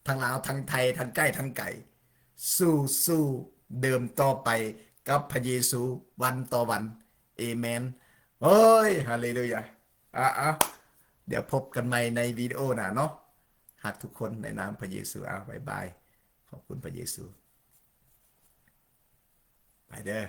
ທັງລາວທັງໄທ, ທັງໃກ້ທັງໄກ, ສູ້ໆເດີນຕໍ່ໄປກັບພະເຢຊູວັນຕໍ່ວັນ. ເອເມນ. ໂອ້ຍ ຮາເລລູຢາ. ອາ ອາ ດຽວພົບກັນໃໝ່ໃນວິດີໂອໜ້າເນາະ. ຮັກທຸກຄົນໃນນາມພະເຢຊູ. ອາ ບາຍບາຍ. ຂອບຄຸນພະເຢຊູ. ໄປເດີ້.